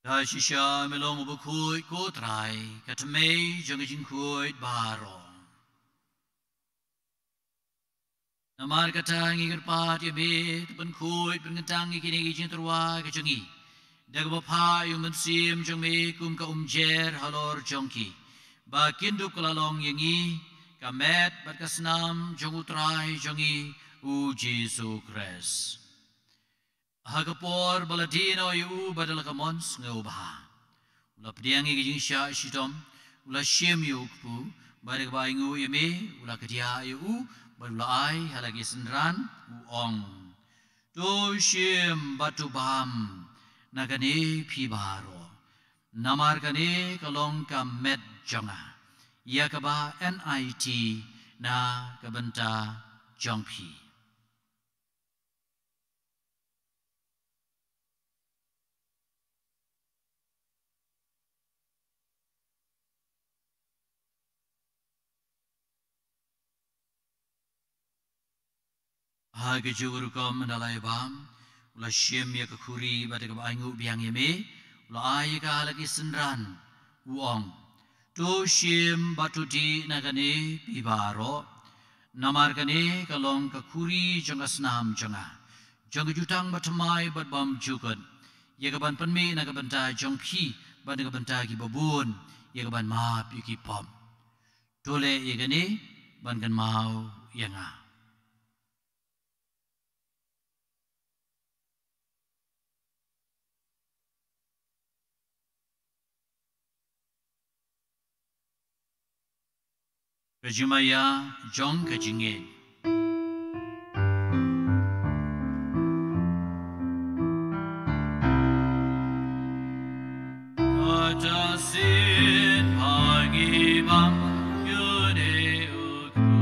Ka shisha me long u bakhuid ko Trai, ka tmei jong ka jingkhuid baroh. Namar kata ngi kyrpad ïa me, to pynkhuid pynkyntang ïa kine ki jingtyrwa ki jong ngi da kaba phah ïa u mynsiem jong me kum ka umjer halor jong ki, ba kin dup ka la long ïa ngi ka met bad ka snam jong u Trai jong ngi u Jisu Khrist. Ha ka por ba la dih noh ïa u bad da la ka mon sngewbha, u la pdiang ïa ka jingshah shitom, u la shim ïa u kpu, bad da kaba ainguh ïa me, u la kdiah ïa u, bad u la ai ha la ki synran, u ong: To shim bad to bam na kane phi baroh, namar kane ka long ka met jong nga, ïa kaba nit na ka bynta jong phi. Ha kajuh ka rukom ynda la ïabam, u la shim ïa ka khuri bad da kaba ainguh biang ïa me, u la ai ïa ka ha la ki synran, u ong: To shim bad to dih na kane phi baroh, namar kane ka long ka khuri jong ka snam jong nga, jong ka jutang bathymmai bad bymjukut, ïa kaban pynmih na ka bynta jong phi bad na ka bynta kiba bun, ïa kaban map ïa ki pop. To leh ïa kane ban kynmaw ïa nga. Ka jingmaïa jong ka jingngeit. Kata sien pha ngi bam ïa une u kpu,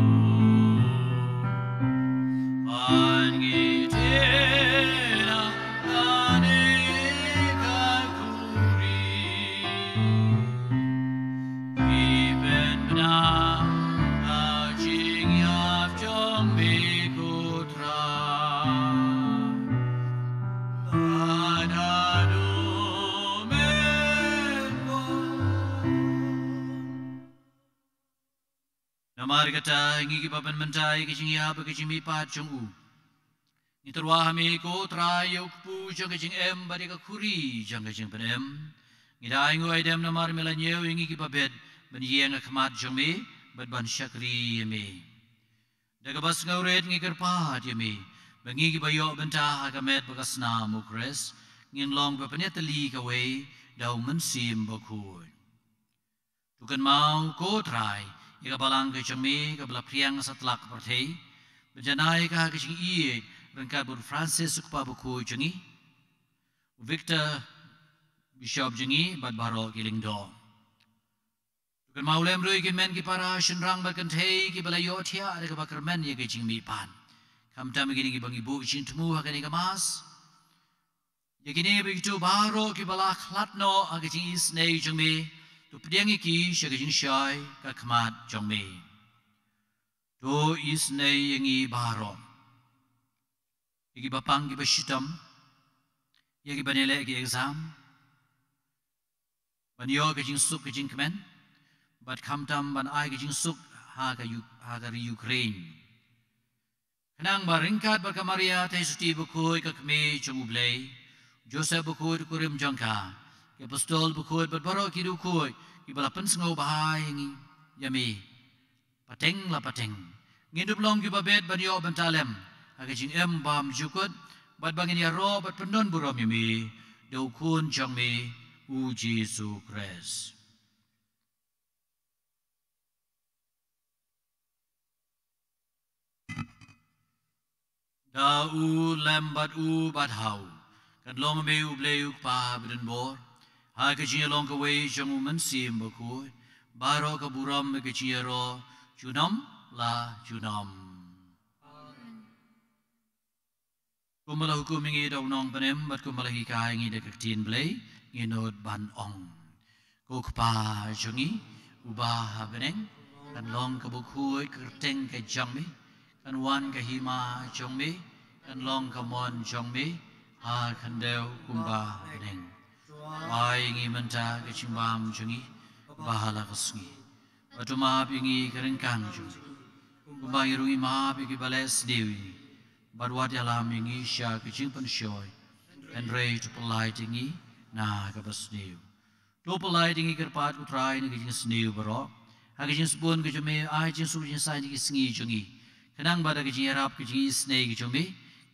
phan ngi teh na kane ka khuri. Ngi pynbna ka jingïap jong me ko Trai. Lada dum me ko. Namar kata ngi kiba pynmynta ïa ka jingïap bad ka jingmihpat jong u, ngi tyrwa ha me ko Trai ïa u kpu jong ka jingim bad ïa ka khuri jong ka jingpynim. Ngi da ainguh aidem namar me la ñiew ïa ngi kiba bit ban ïeng ha khmat jong me bad ban shakri ïa me. Da kaba sngewrit ngi kyrpad ïa me ba ngi kiba ïoh bynta ha ka met bad ka snam u Khrist ngin long ba pynïatylli kawei da u Mynsiem Bakhuid. To kynmaw ko Trai ïa ka balang ka jong me kaba la phriang satlak pyrthei, bad janai ka ha ka jingïeit ryngkat bad u Francis u kpa bakhuid jong ngi, u Victor Bishop jong ngi bad baroh ki lyngdoh. To kynmaw lem ruh ïa ki hynmen ki para shynrang bad kynthei kiba la ïohthiah da kaba kyrmen ïa ka jingmihpat, khamtam ïa kine kiba ngi buh jingthmu ha kane ka Mass. Ïa kine bad kito baroh kiba la khlad noh ha ka jingisynei jong me, to pdiang ïa ki sha ka jingshai ka khmat jong me. To isynei ïa ngi baroh, ïa kiba pang kiba shitom, ïa kiba ïaleh ki exam, ban ïoh ka jingsuk ka jingkmen, bad khamtam ban ai ka jingsuk ha ka Uk-, ha ka ri Ukraine. Khnang ba ryngkat bad ka Maria Theisotti bakhuid ka Kmie jong u Blei, Joseph bakhuid u kurim jong ka, ki apostol bakhuid bad baroh ki riewkhuid kiba la pynsngewbha ïa ngi, ïa me pateng la pateng, ngin dup long kiba bit ban ïoh bynta lem ha ka jingim bymjukut, bad ba ngin ïaroh bad pyndonburom ïa me da u Khun jong me u Jisu Khrist. Da u lem bad u bad ha u kan long me u Blei u Kpa badonbor, ha ka jingïalong kawei jong u Mynsiem Bakhuid, baroh ka burom bad ka jingïaroh junom la junom. Kumba la hukum ïa ngi da u Nongpynim bad kumba la hikai ïa ngi da ka Ktien Blei, ngin nud ban ong: Ko Kpa jong ngi uba ha bneng, kan long ka bakhuid ka kyrteng ka jong me, kan wan ka hima jong me, kan long ka mon jong me ha khyndew kumba ha bneng. Ai ngi mynta ka jingbam jong ngi ba ha la ka sngi. Bad to map ïa ngi ka ryngkang jong ngi, kumba ngi ruh ngi map ïa kiba leh sniew ïa ngi. Bad wat ïalam ïa ngi sha ka jingpynshoi, hynrei to pyllait ïa ngi na kaba sniew. To pyllait ïa ngi kyrpad ko Trai na ka jingsniew baroh, ha ka jingsbun ka jong me ai jingsuk jingsaiñ ïa ki sngi jong ngi, khnang ba da ka jingïarap ka jingisynei ka jong me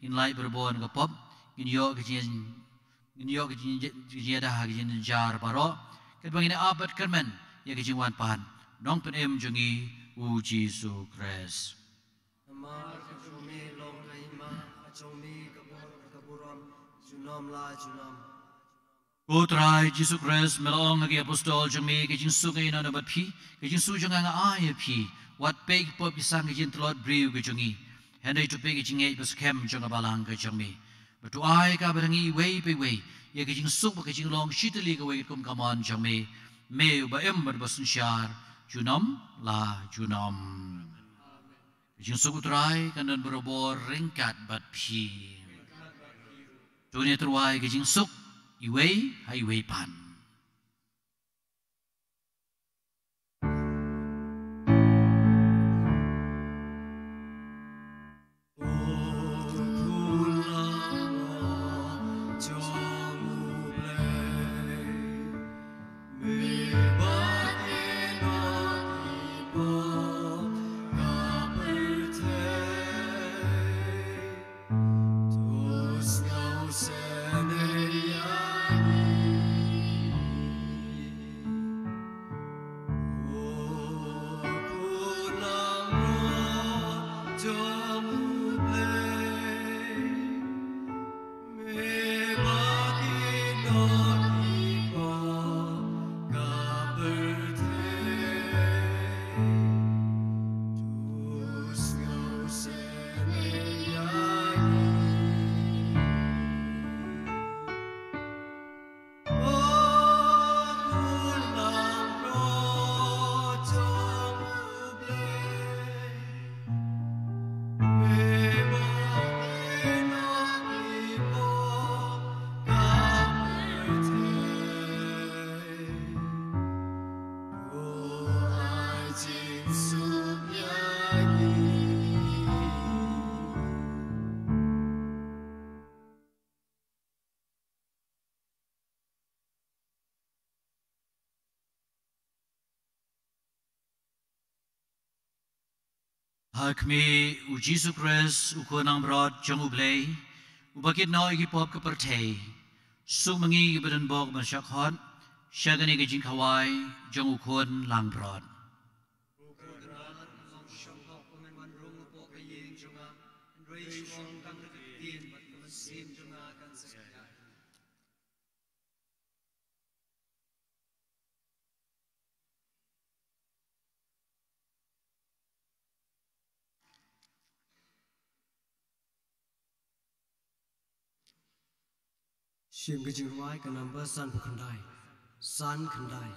ngin lait barabor na ka pop, ngin ïoh ka jing ngin ïoh ka jing, ka jingïada ha ka jingjynjar baroh, katba ngin ap bad kyrmen ïa ka jingwan pat Nongpynim jong ngi u Jisu Khrist. Namar ka jong me long ka hima, ka jong me ka bor ka burom, junom la junom. Ko Trai Jisu Khrist, me la ong ha ki apostol jong me, ka jingsuk nga ïehnoh na bad phi, ka jingsuk jong nga nga ai ïa phi. Wat peit ki pop ki sang ka jingtlot briew ka jong ngi, hynrei to peit ka jingngeit ba skhem jong ka balang ka jong me. Bad to ai kaba ngi iwei pa iwei ïa ka jingsuk bad ka jinglong shitylli kawei katkum ka mon jong me, me uba im bad uba synshar junom la junom. Ka jingsuk u Trai kan don barabor ryngkat bad phi. To ngin ïatyrwa ïa ka jingsuk iwei ha iwei pat. Ha khmih u Jisu Khrist, u Khun langbrot jong u Blei, uba kit noh ïa ki pop ka pyrthei, suk ma ngi kiba don bok ban shah khot sha kane ka jingkhawai jong u Khun langbrot. Shim ka jingrwai ka number san phew khyndai. San khyndai.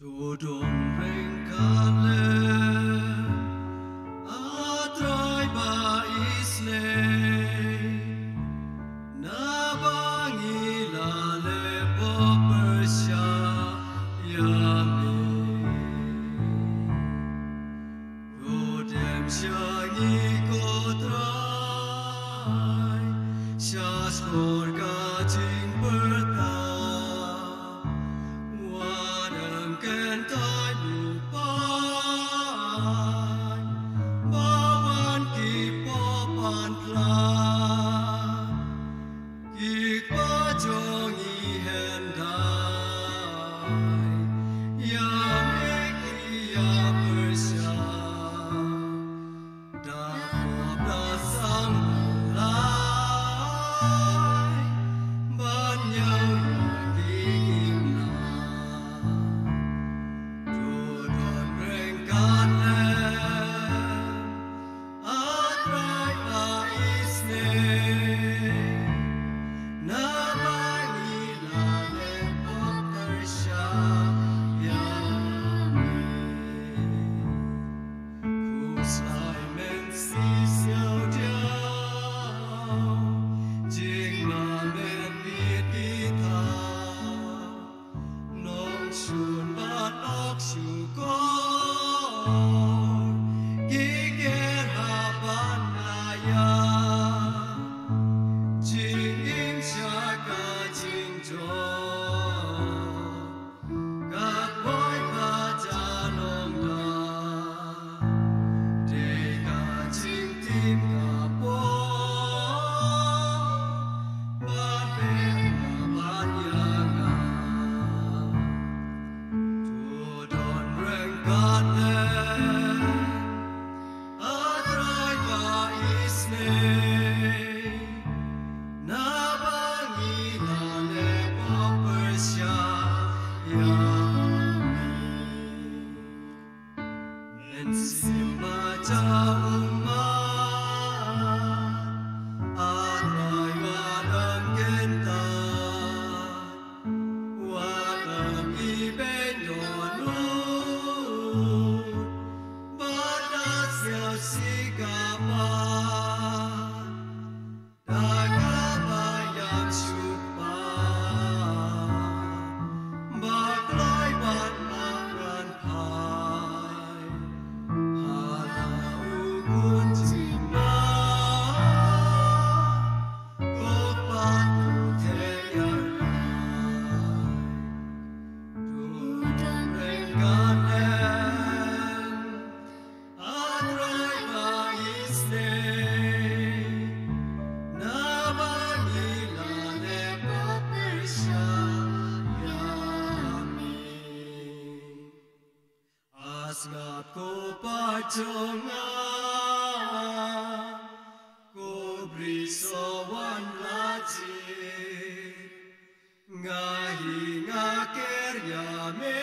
To don ryngkat lem, A Trai ba isynei, naba ngi la leh pop pyrshah ïa me. To dem sha ngi ko Trai, sha skor ka jingpyrta, wat ym kyntait Ki ker ha ban ïa jingim sha ka jingjop. Ka poi ka ja long da, dei ka jingtim ka poi. Ba pek ma ban ïa nga. To don ryngkat lem, A Trai ba isynei. Naba ngi la leh pop pyrshah ïa me. Mynsiem ba ja ummat, A Trai wat ym kyntait, wat ym ibeiñ dohnud, bad da sngewsih ka pat. Da kaba ïam shuh pat, ba kloi bad ba ngan phai ha la u khun jingma, ko pat u theh ïa rai. To don ryngkat lem, A Trai ba isynei, naba ngi la leh pop pyrshah ïa me. A sngap ko Pa jong nga, ko Briew soh wan la jied. Nga hi nga ker ïa me,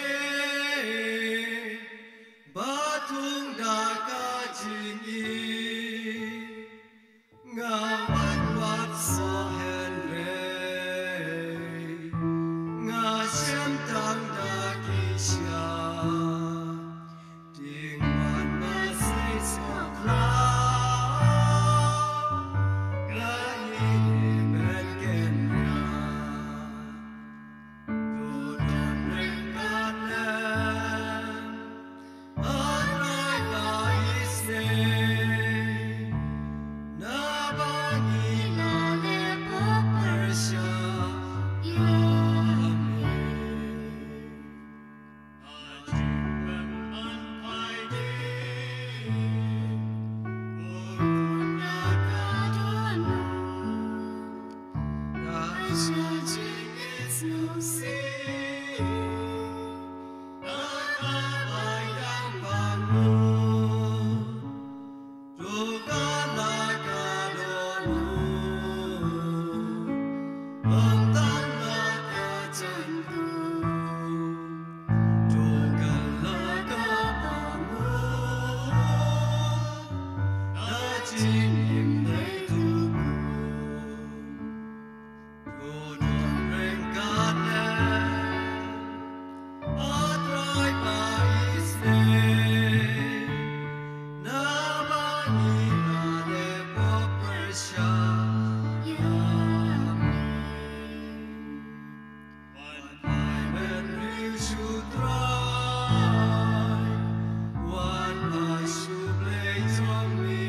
ba thung da ka jingïeit. Nga wan wad soh hynrei, nga shem tang da ki sha. Ding man ba sei sngewkhlaiñ, ka ïing ban kynriah. To don ryngkat lem, A Trai ba isynei, naba ngi la leh pop pyrshah ïa me. Wan phai Mynsiem Bakhuid, wan phai sha U Blei jong me.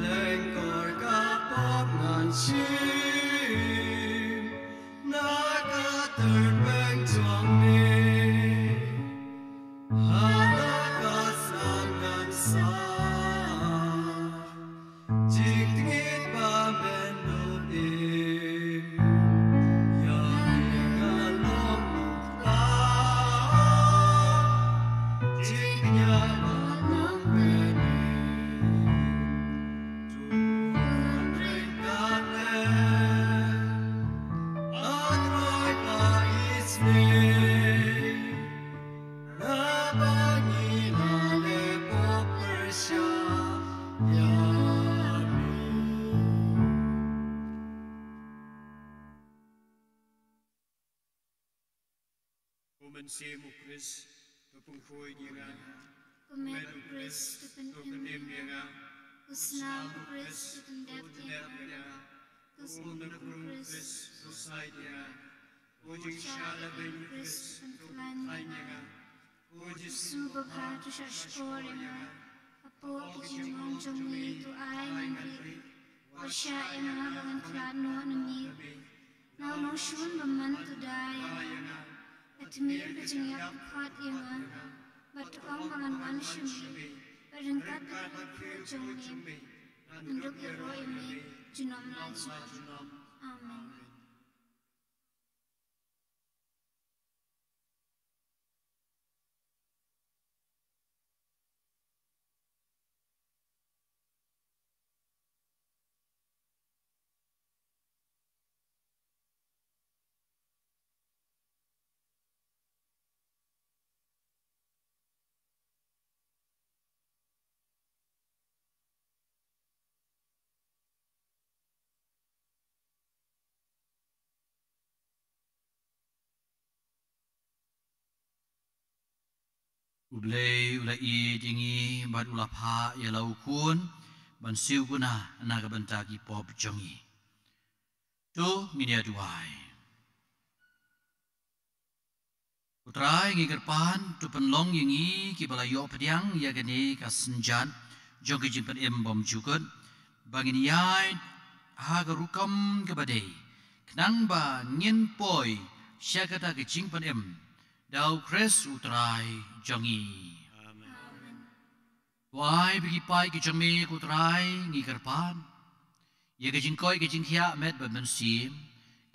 Lyngkor ka pop ngan shim na ka tyrpeng jong me. Ha la ka snam ngan sah jingtngit ba men nud im. Ïa me nga long u kpa jingkñia ba long bneng. To don ryngkat lem, A Trai ba isynei. Naba ngi la leh pop pyrshah ïa me. Ko Mynsiem u Khrist, to pynkhuid ïa nga. Ko Met u Khrist, to pynim ïa nga. Ko Snam u Khrist, to pyndep ïa nga. Ko Umdon u Khrist, to said ïa nga. Ko jingshah lehbeiñ u Khrist, to pynkhlaiñ ïa nga. Jisu babha, to shah shkor ïa nga. Hapoh ki jingmong jong me to ai ngan rieh. Pyrshah ïa nga ba ngan khlad noh na me. Na u nongshun bymman to da ïa nga. Bad to mih ka jingïap dkhot ïa nga. Bad to ong ba ngan wan sha me. Bad ryngkat bad ki kyrkhu jong me ngan ïaroh ïa me junom la junom. Amen. U Blei u la ïeit ïa ngi bad u la phah ïa la u Khun ban siew kuna na ka bynta ki pop jong ngi. To ngin ïa duwai. U Trai, ngi kyrpad, to pynlong ïa ngi kiba la ïoh pdiang ïa kane ka synjat jong ka jingpynim bymjukut, ba ngin ïaid ha ka rukom kaba dei, khnang ba ngin poi sha kata ka jingpynim, da u Khrist u Trai jong ngi. Amen. To ai ba ki paid ki jong me, ko Trai, ngi kyrpad, ïa ka jingkoit ka jingkhiah met bad mynsiem,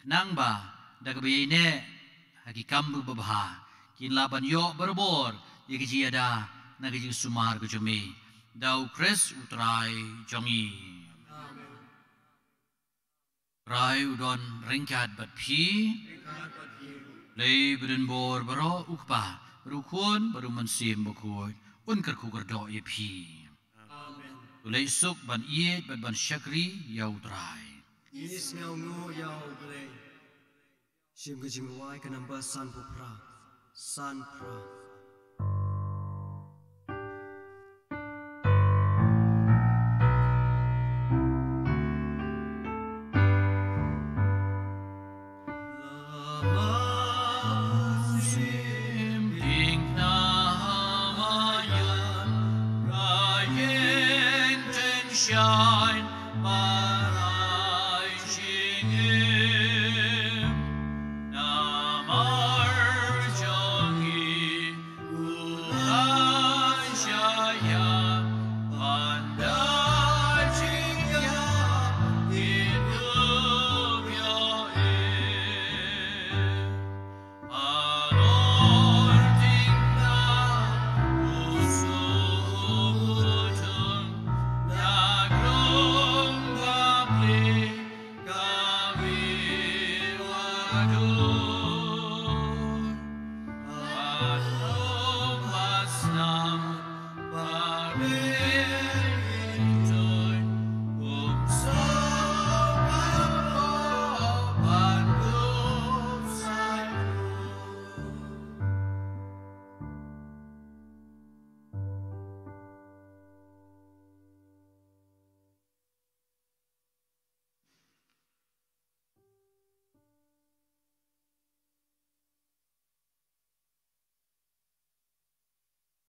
khnang ba da kaba ïaineh ha ki kam babha, kin lah ban ïoh barabor ïa ka jingïada na ka jingsumar ka jong me, da u Khrist u Trai jong ngi. Amen. Trai u don ryngkat bad phi. Ryngkat bad phi ruh. Blei badonbor baroh, u Kpa, bad u Khun, bad u Mynsiem Bakhuid, un kyrkhu kyrdoh ïa phi. Amen. To leit suk ban ïeit bad ban shakri ïa u Trai. Ngi sngewnguh ïa u Blei. Shim ka jingrwai ka number sanphew phra. Sanphew phra.